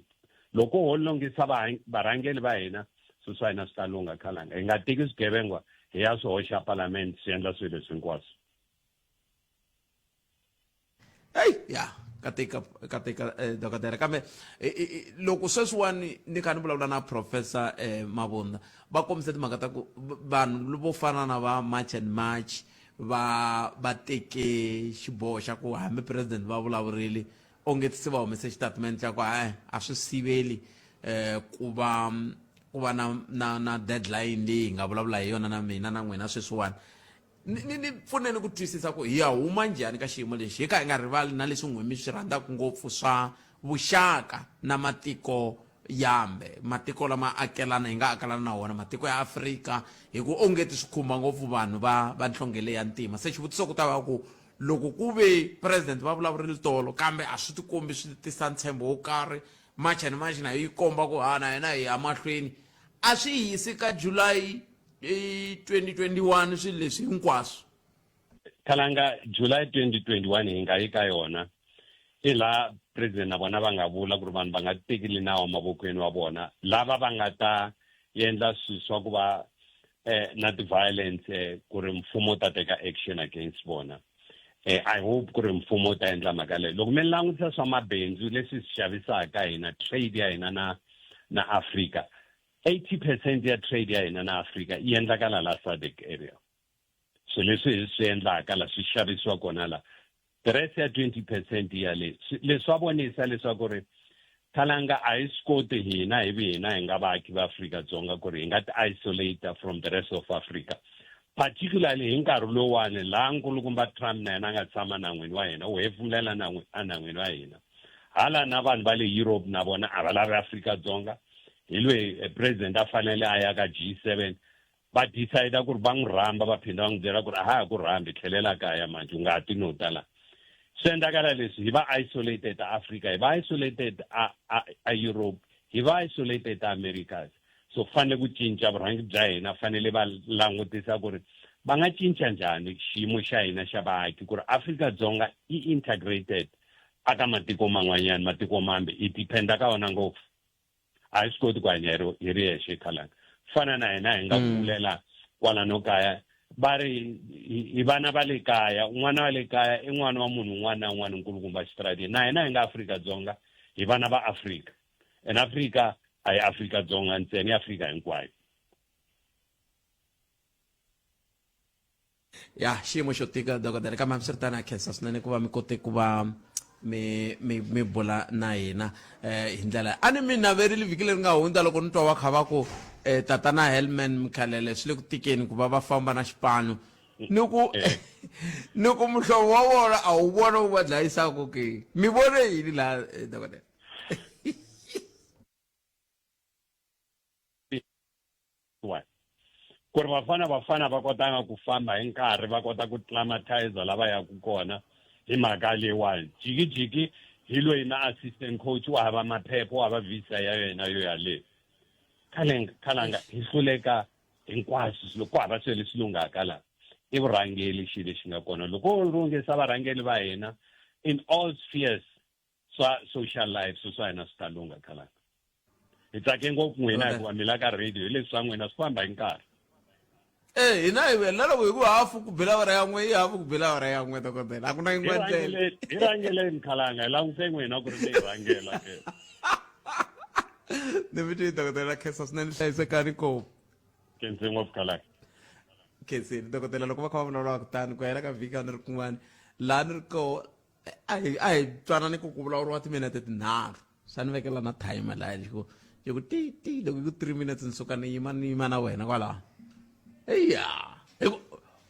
Loko ho longisa varhangeri va hina, swilo swa hina swi ta lungha khalanga. Hi nga teki swigevengwa hi ya swi hoxa palamende swi endla swilo leswi hinkwaswo. Hey, ya ka tika ka tika eh, dokodela kambe eh, eh, loko sweswiwani ni kha ni vulavula na professor eh, Mabunda va kombise timhaka ta ku vanhu vo fana na va March and March va va teke xiboho xa ku hambi president va vulavurile onge se va humese xitatimende xa ku hayi a swi siveli eh ku va ku va na na na deadline leyi hi nga vulavula hi yona na mina na n'wina sweswiwani ni ni ni pfuneni ku twisisa ku hi ya huma njhani ka xiyimo lexi hi ka hi nga rivali na leswi n'we mi swi rhandzaka ngopfu swa vuxaka na matiko yambe matiko lama akelana hi nga akelana na wona matiko ya Afrika hi ku ongeti swi khumba ngopfu vanhu va va nhlonge leyi ya ntima se xivutiso ku ta va ku loko ku ve president va vulavurile tolo kambe a swi tikombi swi tisa ntshembo wo karhi March and March na yi komba ku ha na hina hi ya mahlweni a swi hisi ka July 2021 swilo leswi hinkwaswo Khalanga July 2021 hi nga yi ka yona i laha president na vona va nga vula ku ri vanhu va nga tekeli nawu mavokweni wa vona lava va nga ta endla swilo swa ku va eh, na ti-violence eh, ku ri mfumo wu ta teka action against vona eh, i hope ku ri mfumo wu ta endla mhaka leyo loko mi langutisa swa mabindzu leswi swi xavisaka hina trade ya hina na na Africa 80 percent ya trade ya hina na Africa yi endlakala la SADC area swilo leswi hi swi endlaka la swi xavisiwa kona la dress ya 20 percent ya le leswi swa vonisa leswaku ri khalanga a hi swi koti hina hi hina hi nga vaaki va Afrika-Dzonga ku ri hi nga ti isolate from the rest of Africa particularly hi nkarhi lowuwani laha nkulukumba Trump na yena a nga tshama nan'wini wa hina u hefemulela enan'wini wa hina hala na vanhu va le Europe na vona a va lavi Afrika-Dzonga hi loyi eh, president a fanele a ya ka G7 va decide ku ri va n'wi rhamba va phinda va n'wi byela ku ri a ha ha ku rhambi tlhelela kaya manjhe u nga ha ti no tala swi endlakala leswi hi va isolated a Africa hi va isolated a, a, a Europe hi va isolated a Americas so fanele ku cinca vurhangi bya hina fanele va langutisa ku ri va nga cinca njhani xiyimo xa hina xa vaaki ku ri Afrika-Dzonga i integrated aka matiko man'wanyana matiko mambe hi dependa ka wona ngopfu a hi swi koti ku hanya hi ri yexe khalanga fana na hina hi nga mm. kulela kwalano kaya va ri hi vana va le kaya un'wana wa le kaya i n'wana wa munhu un'wana na un'wana nkulukumba xitarateni na hina hi nga Afrika-Dzonga hi vana va Afrika and Afrika a hi Afrika-Dzonga ntsena i Afrika hinkwayo Ya xiyimo xo tika dokodela kambe hambiswiritano ha khensa swinene ku va mi kote ku va mi mi mi bula na hina eh hi ndlela a ni mi naverile vhiki leri nga hundza loko ni twa va kha va ku eh tatana Helman Mkhalele swi le ku tikeni ku va va famba na xipano ni ku eh. ni ku muhlovo wa vona a wu vona wu va dlayisaku ke mi vone yini laha eh, dokodela ku ri vafana vafana va kotanga ku famba hi nkarhi va kota ku climatize la va yaku kona hi mhaka leyiwani jikijiki hi loyi na assistant coach wa hava maphepha wa hava visa ya yena yo ya le khalanga hi hluleka hinkwaswo swilo ku hava swilo leswi lunghaka la I vurhangeli xilo lexi nga kona. Loko ho lunghisa varhangeli va hina in all spheres swa social life, swilo swa hina swi ta lungha khalanga. Hi tsake ngopfu n'wina hikuva mi la ka radio, hi leswi swa n'wina swi famba hi nkarhi. Eh, hina hi na loko hi ku hafu ku bela awara ya n'we i hafu ku bela awara ya n'we dokodela a ku na yin'wana ndlela hi rhangeleni khalanga hi langute n'wina ku ri mi hi rhangela ke ni mi twi dokodela khensa swinene hlayisekani ngopfu khense ngopfu khalanga khenseni dokodela loko va kha va vulavula kutani ku hela ka vhiki a ni ri kun'wana laha ni ri koho a hi a hi twanani ku ku vulavuriwa timinete tinharhu swa ni vekela na timer laha xi ku xi ku ti ti loko ku 3 minutes ni suka ni yima ni yima na wena kwalaho eya hi ku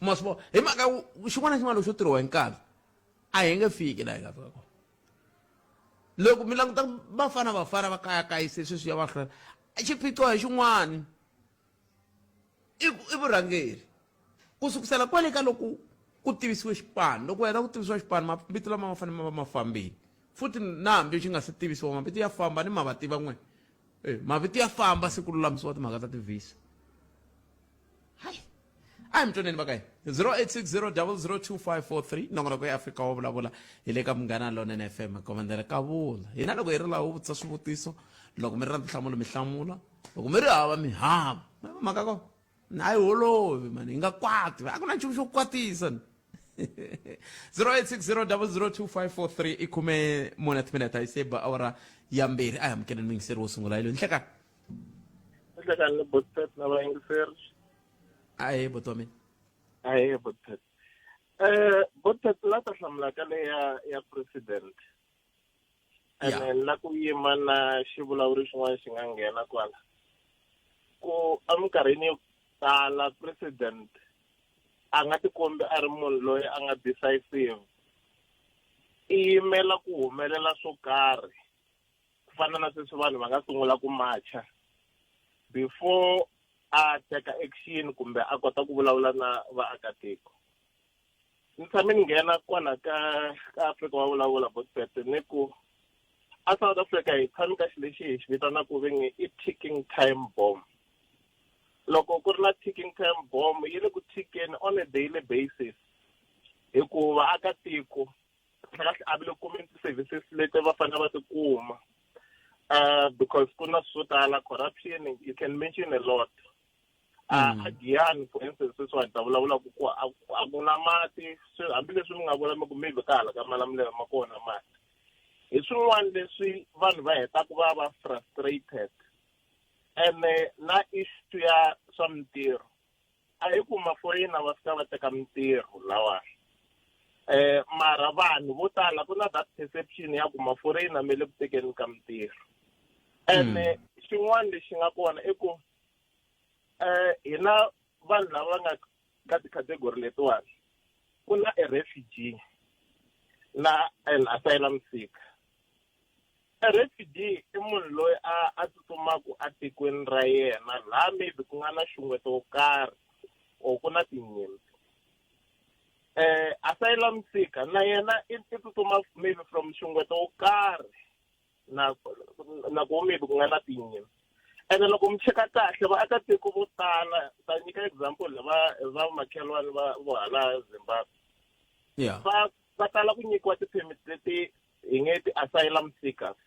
ma swi vona hi mhaka xin'wana na xin'wana lexo tirhiwa hi nkarhi a hi nge fiki laha hi nga fika kona loko mi languta vafana vafana va kayakayise sweswi ya va hlwela xiphiqo hi xin'wana i i vurhangeri ku sukusela kwale ka loko ku tivisiwe xipano loko wena ku tivisiwa xipano mavito lama ma fanele ma va ma fambile futhi na hambi xi nga se tivisiwa mavito ya famba ni ma va tiva n'we e mavito ya famba se ku lulamisiwa timhaka ta tivhisa hayi a hi mitsoneni va ka hina 0860002543 nongonoko ya afrika wa vulavula hi le ka munghana lonene fm komendela ka vula hina loko hi ri laha wo vutisa swivutiso loko mi ri na tinhlamulo mi hlamula loko mi ri hava mi hava mhaka ko a yi holovi mani hi nga kwati a ku na nchumu xo kwatisa ni 0860002543 i khume mune timinete yi se ba awara ya mbirhi a hi amukeleni muyingiseri wo sungula yilo nhlekani nhlekani ni botpet na vayingiseri ahe boti wa mina ahe botpet botpet la ta hlamulaka leya ya president ene na ku yima na xivulavuri xin'wana xi nga nghena kwala ku eminkarhini yo tala president a nga tikombi a ri munhu loyi a nga decisive i yimela ku humelela swo karhi ku fana na sweswi vanhu va nga sungula ku macha before a teka action kumbe a kota ku vulavula na vaakatiko ni tshame ni nghena kwala ka ka Afrika wa vulavula Botpet ni ku a South Africa hi tshame ka xilo lexi hi xi vitanaka ve nge i ticking time bomb loko ku ri na ticking time bomb yi le ku tikeni on a daily basis hikuva vaakatiko kahle a va le kumeni ti-services leti va fanele va ti kuma because ku na swo tala corruption you can mention a lot a Giyani for instance sweswiwani ta vulavula ku ku a ku na mati hambileswi mi nga vula mi ku maybe ka hala ka Malamulele ma kona mati hi swin'wana leswi vanhu va hetaka va va frustrated ene na issue ya swa mintirho a hi ku mafoyina va fika va teka mintirho lawani eh mara vanhu vo tala ku na that perception ya ku maforeyina me le ku tekeni ka mintirho ene xin'wana lexi nga kona i ku eh hina vanhu lava nga ka ti-category letiwani ku na a refugee na an asylum seeker a refugee i munhu loyi a a tsutsumaku atikweni ra yena laha maybe ku nga na xungeto wo karhi or ku na tinyimpi eh asylum seeker na yena i tsutsuma maybe from xungeto wo karhi na na ku maybe ku nga na tinyimpi ene loko mi cheka kahle vaakatiko vo tala ta nyika example va va makhelwani va vo hala Zimbabwe yeah. va va tala ku nyikiwa ti-permit leti hi nge ti-asylum seekers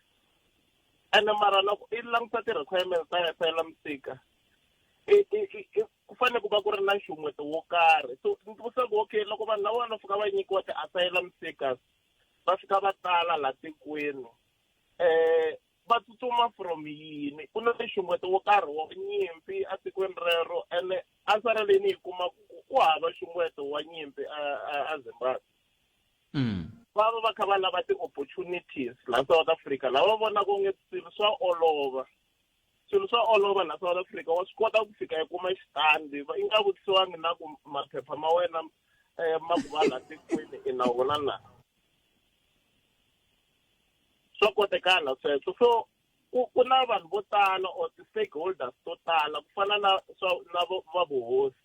ene mara loko i languta ti-requirements ta asylum seeker ku fanele ku va ku ri na nxungeto wo karhi so ni tivutisa ku okay loko vanhu lava va fika va nyikiwa ti-asylum seekers va fika va tala laha tikweni eh va tsutsuma from yini ku na nxungeto wo karhi wa nyimpi etikweni rero ene ansara leyi ni yi kuma ku hava nxungeto wa nyimpi a Zimbabwe va va va kha va lava ti-opportunities laha South Africa lava vonaka onge swilo swa olova swilo swa olova laha South Africa wa swi kota ku fika i kuma xitandi i nga vutisiwangi na ku maphepha ma wena ma ku va laha tikweni i na wona na swa kotekala sweswo so ku ku na vanhu vo tala or ti-stakeholders to tala ku fana na swa na va vuhosi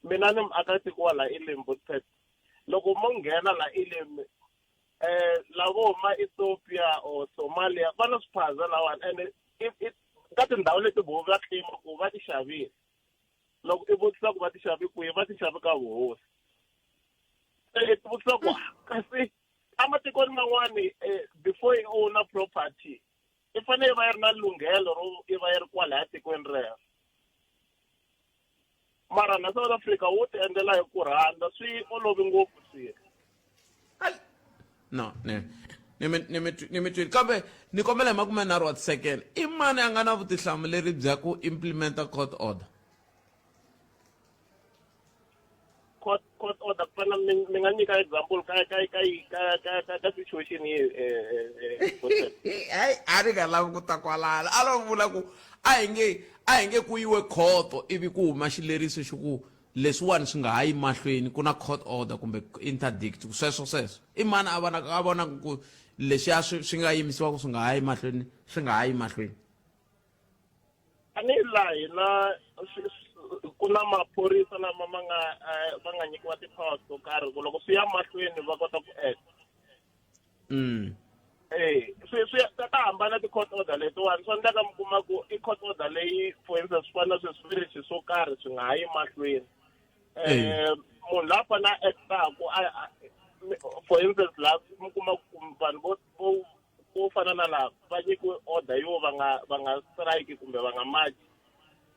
mina ni muakatiko wa laha Elim Botpet loko mo nghena laha Elim eh lavo huma Ethiopia or Somalia va na swiphaza lawani ene ka tindhawu leti vo va claim ku va ti xavile loko i vutisa ku va ti xave kwihi va ti xave ka vuhosi. Se i tivutisa ku kasi ematikweni man'wani before i owner property i fanele yi va yi ri na lunghelo ro i va yi ri kwalaya tikweni rero. Mara na South Africa wo ti endlela hi ku rhandza swi olovi ngopfu swilo. No, ni ni mi ni mi ni mi twile kambe ni kombela hi makumenharhu wa tisekene i mani a nga na vutihlamuleri bya ku implementa court order? Court court order ku fana mi mi nga nyika example ka ka ka ka ka ka ka situation yi eh hayi a ni nga lavi ku ta kwalano a lo vula ku a hi nge a hi nge ku yiwe khoto ivi ku huma xileriso xi ku leswiwani swi nga ha yi mahlweni ku na court order kumbe interdict sweswo sweswo i mani a vonaka a vonaka ku leswiya swi swi nga yimisiwa ku swi nga ha yi mahlweni swi nga ha yi mahlweni Tanihi laha hina ku na maphorisa lama ma nga va nga nyikiwa ti-powers to karhi ku loko swi ya mahlweni va kota ku act. Eh swi swi ta ta hambana ti-court order letiwani swa endleka mi kuma ku i court order leyi for instance swi fana na sweswi swi ri swo karhi swi nga ha yi mahlweni. Eh munhu la fanele a act-aku for instance la mi kuma ku vanhu vo vo vo fana na lava va nyikiwe order yo va nga va nga strike kumbe va nga march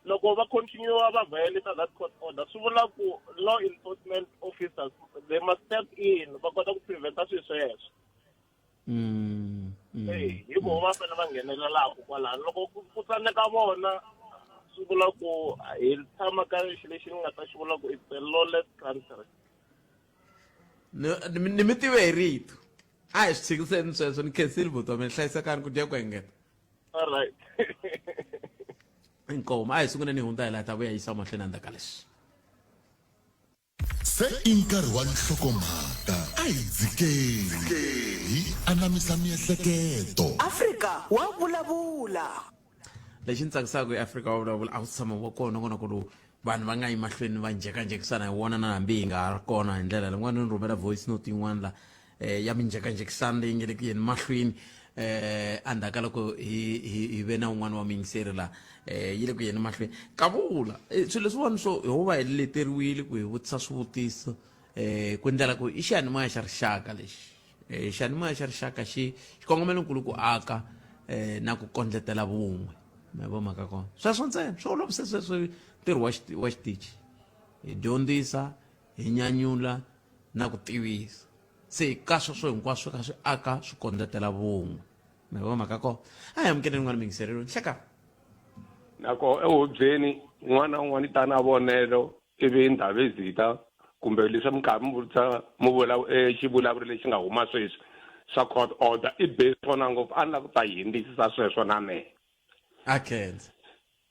loko va continue va violate that court order swi vula ku law enforcement officers they must step in va kota ku preventa swilo sweswo. Eh hi voho va fanele va nghenelelaka kwalano loko ku tsandzeka vona swi vula ku hi tshama ka xilo lexi ni nga ta xi vula ku it's a lawless country. Ni ni mi tive hi rito a hi swi tshikiseni sweswo ni khensile buti wa mina hlayisekani ku dya ku engeta. All right. Inkomu a hi sunguleni hi hundza hi laha ta vuya yisa mahlweni endzhaku ka leswi. Se i nkarhi wa nhlokomhaka a hi dzikeni hi anamisa miehleketo. Afrika wa vulavula. Lexi ni tsakisaka hi Afrika wa vulavula a wu tshama wa kona kona ku ri vanhu va nga yi mahlweni va njhekanjhekisana hi wona na hambi hi nga ha ri kona hi ndlela leyin'wana ni rhumela voice note yin'wana la eh, ya minjhekanjhekisano leyi nge le ku yeni mahlweni eh endzhaku ka loko hi hi hi ve na un'wana wa muyingiseri la eh yi le ku yeni mahlweni kavula eh, swilo leswiwani swo ho va hi leteriwile ku hi vutisa swivutiso eh ku endlela ku i xiyanimoya xa rixaka lexi eh xiyanimoya xa rixaka xi xikongomelonkulu ku aka eh na ku kondletela vun'we ma vo mhaka kona sweswo ntsena swi olovise sweswo ntirho wa wa xitichi hi dyondzisa hi nyanyula na ku tivisa se ka sweswo hinkwaswo ka swi aka swi kondletela vun'we ma vo mhaka kona a hi amukeleni n'wana miyingiserelo nhleka nako ehubyeni un'wana na un'wana i ta na vonelo ivi ndhavezita kumbe leswi mi karhi mi vutisa mi vula xivulavuri lexi nga huma sweswi swa court order i be swona ngopfu a ni lava ku ta hindzisisa sweswo na mehe. A khensa.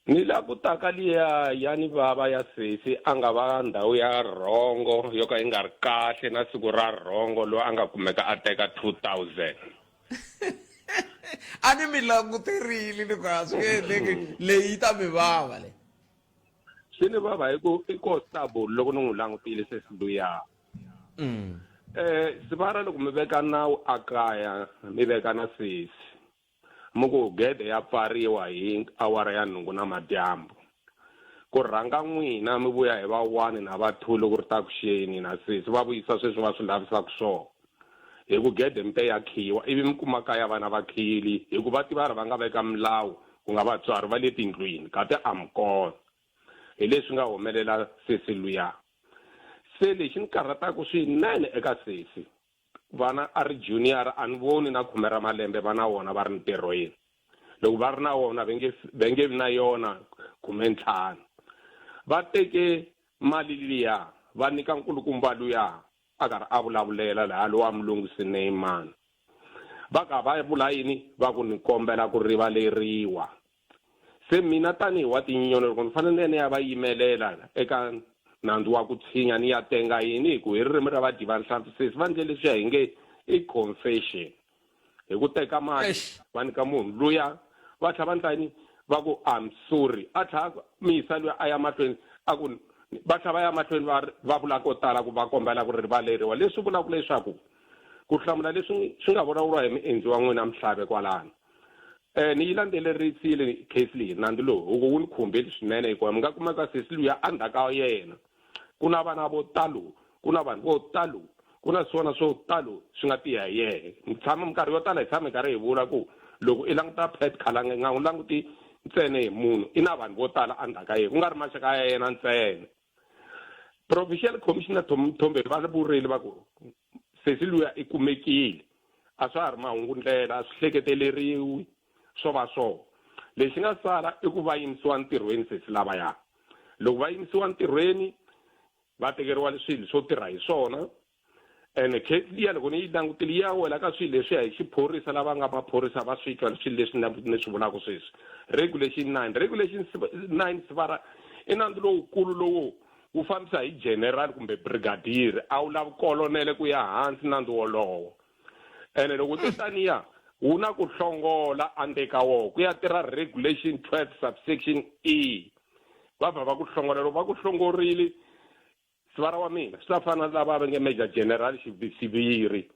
Ni la ku ta ka liya ya ni vava ya sesi a nga va ndhawu ya rhongo yo ka yi nga ri kahle na siku ra rhongo loyi a nga kumeka a teka 2000. A ni mi languterile ni ku a swi nge endleki leyi yi ta mi vava leyi. Swi ni vava hi ku i constable loko ni n'wi langutile sesi luya. Sivara loko mi veka nawu a kaya mi veka na sesi mi ku gede ya pfariwa hi awara ya nhungu na madyambu ku rhanga n'wina mi vuya hi va 1 na va 2 loko ri ta ku xeni na sesi va vuyisa sweswi va swi lavisaka swona hi ku gede mi te ya khiyiwa ivi mi kuma kaya vana va khiyile hi ku va tiva ri va nga veka milawu ku nga vatswari va le tindlwini kati a mi kona hi leswi nga humelela sesi luya se lexi ni karhataka swinene eka sesi vana a ri junior a ni voni na khume ra malembe va na wona va ri ntirhweni loko va ri na wona va nge va nge vi na yona khumentlhanu va teke mali liya va nyika nkulukumba luya a karhi a vulavulela laha lowa mulungisi Neyman va ka va vula yini va ku ni kombela ku rivaleriwa se mina tanihi wa tinyinyoni loko ni fanele ni ya va yimelela eka nandzu wa ku tshinya ni ya tenga yini hi ku hi ririmi ra vadyi va nhlampfi sesi va ndle leswiya hi nge i confession hi ku teka mali va nyika munhu luya va tlhela va ndla yini va ku I'm sorry a tlhela miyisa luya a ya mahlweni a ku va tlhela va ya mahlweni va va vula ko tala ku va kombela ku rivaleriwa leswi vulaka leswaku ku hlamula leswi swi nga vulavuriwa hi muendzi wa n'wina Mhlave kwalano eh ni yi landzelerisile case leyi nandzu lowu huku wu ni khumbile swinene hikuva mi nga kumeka sesi luya endzhaku ka yena ku na vana vo talo ku na vanhu vo talo Ku na swona swo talo swi nga tiya hi yehe. Mi tshama minkarhi yo tala hi tshama hi karhi hi vula ku loko i languta Pat Khalanga i nga n'wi languti ntsena hi munhu, i na vanhu vo tala endzhaku ka yena, ku nga ri maxaka ya yena ntsena. Provincial Commissioner Mthombeni va vurile va ku sesi luya i kumekile, a swa ha ri mahungu ndlela, a swi hleketeleriwi, swo va swona. Lexi nga sala i ku va yimisiwa ntirhweni sesi lavaya. Loko va yimisiwa ntirhweni va tekeriwa swilo swo tirha hi swona ene case liya loko ni yi langutile ya wela ka swilo leswiya hi xiphorisa lava nga maphorisa va swi twa swilo leswi ni swi vulaka sweswi regulation 9 regulation 9 sivara i nandzu lowukulu lowu wu fambisa hi general kumbe brigadier a wu lavi kolonele ku ya hansi nandzu wolowo ene loko te taniya wu na ku hlongola andzeni ka woho ku ya tirha regulation 12 subsection e va vha va ku hlongola loko va ku hlongorile sivara wa mina swi ta fana na lava va nge major general xiviri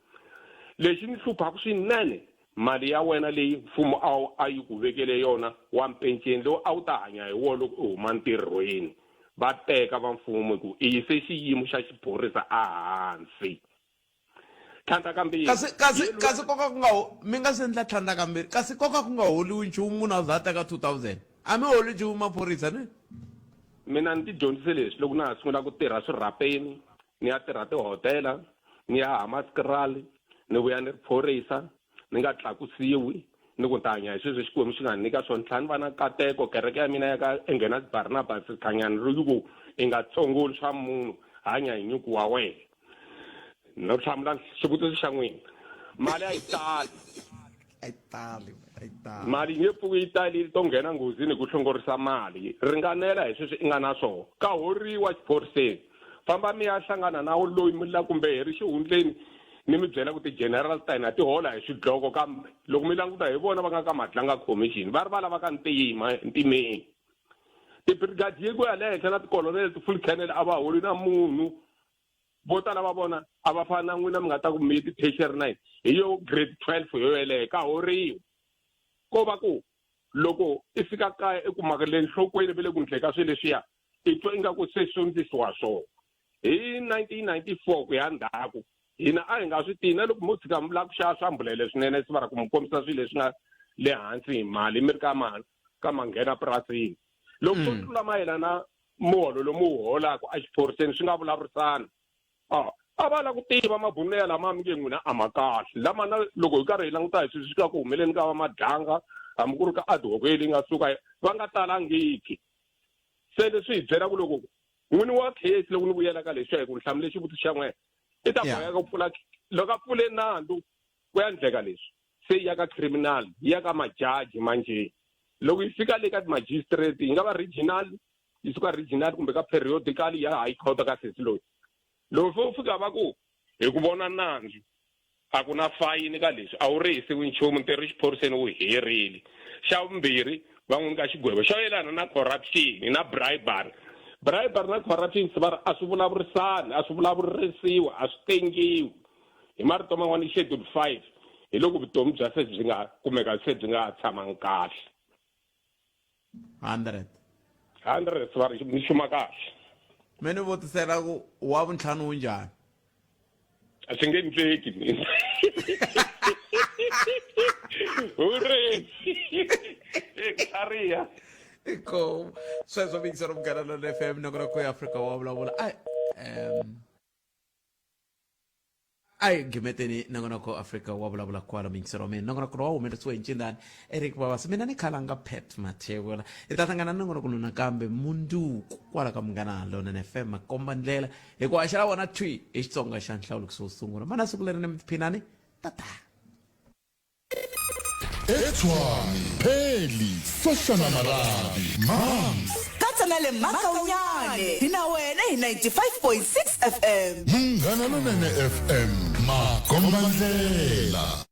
lexi ni hluphaka swinene mali ya wena leyi mfumo a wu a yi ku vekele yona wa mpenceni lowu a wu ta hanya hi wona loko u huma ntirhweni va teka va mfumo hi ku i yise xiyimo xa xiphorisa ehansi tlhandlakambirhi kasi kasi kasi koka ku nga mi nga se endla tlhandlakambirhi kasi koka ku nga holiwi nchumu munhu a za a teka 2000 a mi holi nchumu maphorisa ni mina ni ti dyondzise leswi loko na ha sungula ku tirha swirhapeni ni ya tirha tihotela ni ya Hammanskraal ni vuya ni ri phorisa ni nga tlakusiwi ni ku ni ta hanya hi sweswi Xikwembu xi nga ni nyika swona ni tlhela ni va na nkateko kereke ya mina ya ka Engenas Barnabas Khanyani ri ku i nga tsongoli swa munhu hanya hi nyuku wa wena no hlamula xivutiso xa n'wina mali a yi tali a yi tali a yi tali mali yi nge pfuki yi talile to nghena nghozini hi ku hlongorisa mali ringanela hi sweswi i nga na swona ka horiwa xiphoriseni famba mi ya hlangana na loyi mi la kumbe hi ri xihundleni ni mi byela ku ti-general ta hina ti hola hi swidloko kambe loko mi languta hi vona va nga ka Madlanga commission va ri va lava ka ntima ntimeni ti-brigadier ku ya le henhla na tikolonele ti-full colonel a va holi na munhu vo tala va vona a va fani na n'wina mi nga ta ku mi ti-tertiary nine hi yo grade 12 yo yeleyo ka horiwa ko va ku loko i fika kaya i kumaka le nhlokweni ve le ku ndleka swilo leswiya i twa ingaku se swo ndlisiwa swona hi 1994 ku ya ndzhaku hina a hi nga swi tivi na loko mo tshika mi lava ku xava swambhulele swinene swi va ku mi kombisa swilo leswi nga le hansi hi mali mi ri ka ma ka manghena purasini loko swo tlula mayelana muholo lomu wu holaka exiphoriseni swi nga vulavurisana a a va lava ku tiva mabunu ya lama mi nge n'wina a ma kahle lama na loko hi karhi hi languta hi sweswi ka ku humeleni ka va madlanga hambi ku ri ka advocate leyi nga suka va nga talangiki se leswi hi byela ku loko n'wini wa case loko ni vuyela ka leswiya hi ku ni hlamule xivutiso xa n'wena i ta boheka ku pfula loko a pfule nandzu ku ya ndleka leswi se yi ya ka criminal yi ya ka majaji manjhe loko yi fika le ka ti-magistrate yi nga va regional yi suka regional kumbe ka periodical ya high court ka sesi loyi loko se u fika va ku hi ku vona nandzu a ku na fayini ka leswi a wu rihisiwi nchumu ntirho exiphoriseni wu herile xa vumbirhi va n'wi nyika xigwevo xo yelana na corruption na bribery bribery na corruption va ri a swi vulavurisani a swi vulavurisiwi a swi tengiwi hi marito man'wana i schedule 5 hi loko vutomi bya se byi nga kumeka se byi nga tshamangi kahle 100 100 va ri mi xuma kahle mi ni vutisela ku wa vuntlhanu wu njhani a swi nge ndleki mina hure tlhariha ko sweswo miyingiselo munghana lona fm nongonoko ya afrika wa vulavula ai a hi gimeteni nongonoko afrika wa vulavula kwala muyingiseri wa mina nongonoko lowa humelerisiwe hi ncindani eric babasa mina ni khalanga pet mathevula hi ta hlangana nongonoko lowu nakambe munduku kwala ka munghana lonene fm makomba ndlela hi ku haxela wona thwi hi xitsonga xa nhlawulikiso wo sungula mana siku leri ni mi tiphinani tata Etshwane, Pheli, Soshana Marabi, Mams. Katsa na le Makaunyane hi na wena hi 95.6 FM. Munghana Lonene FM, makombandlela.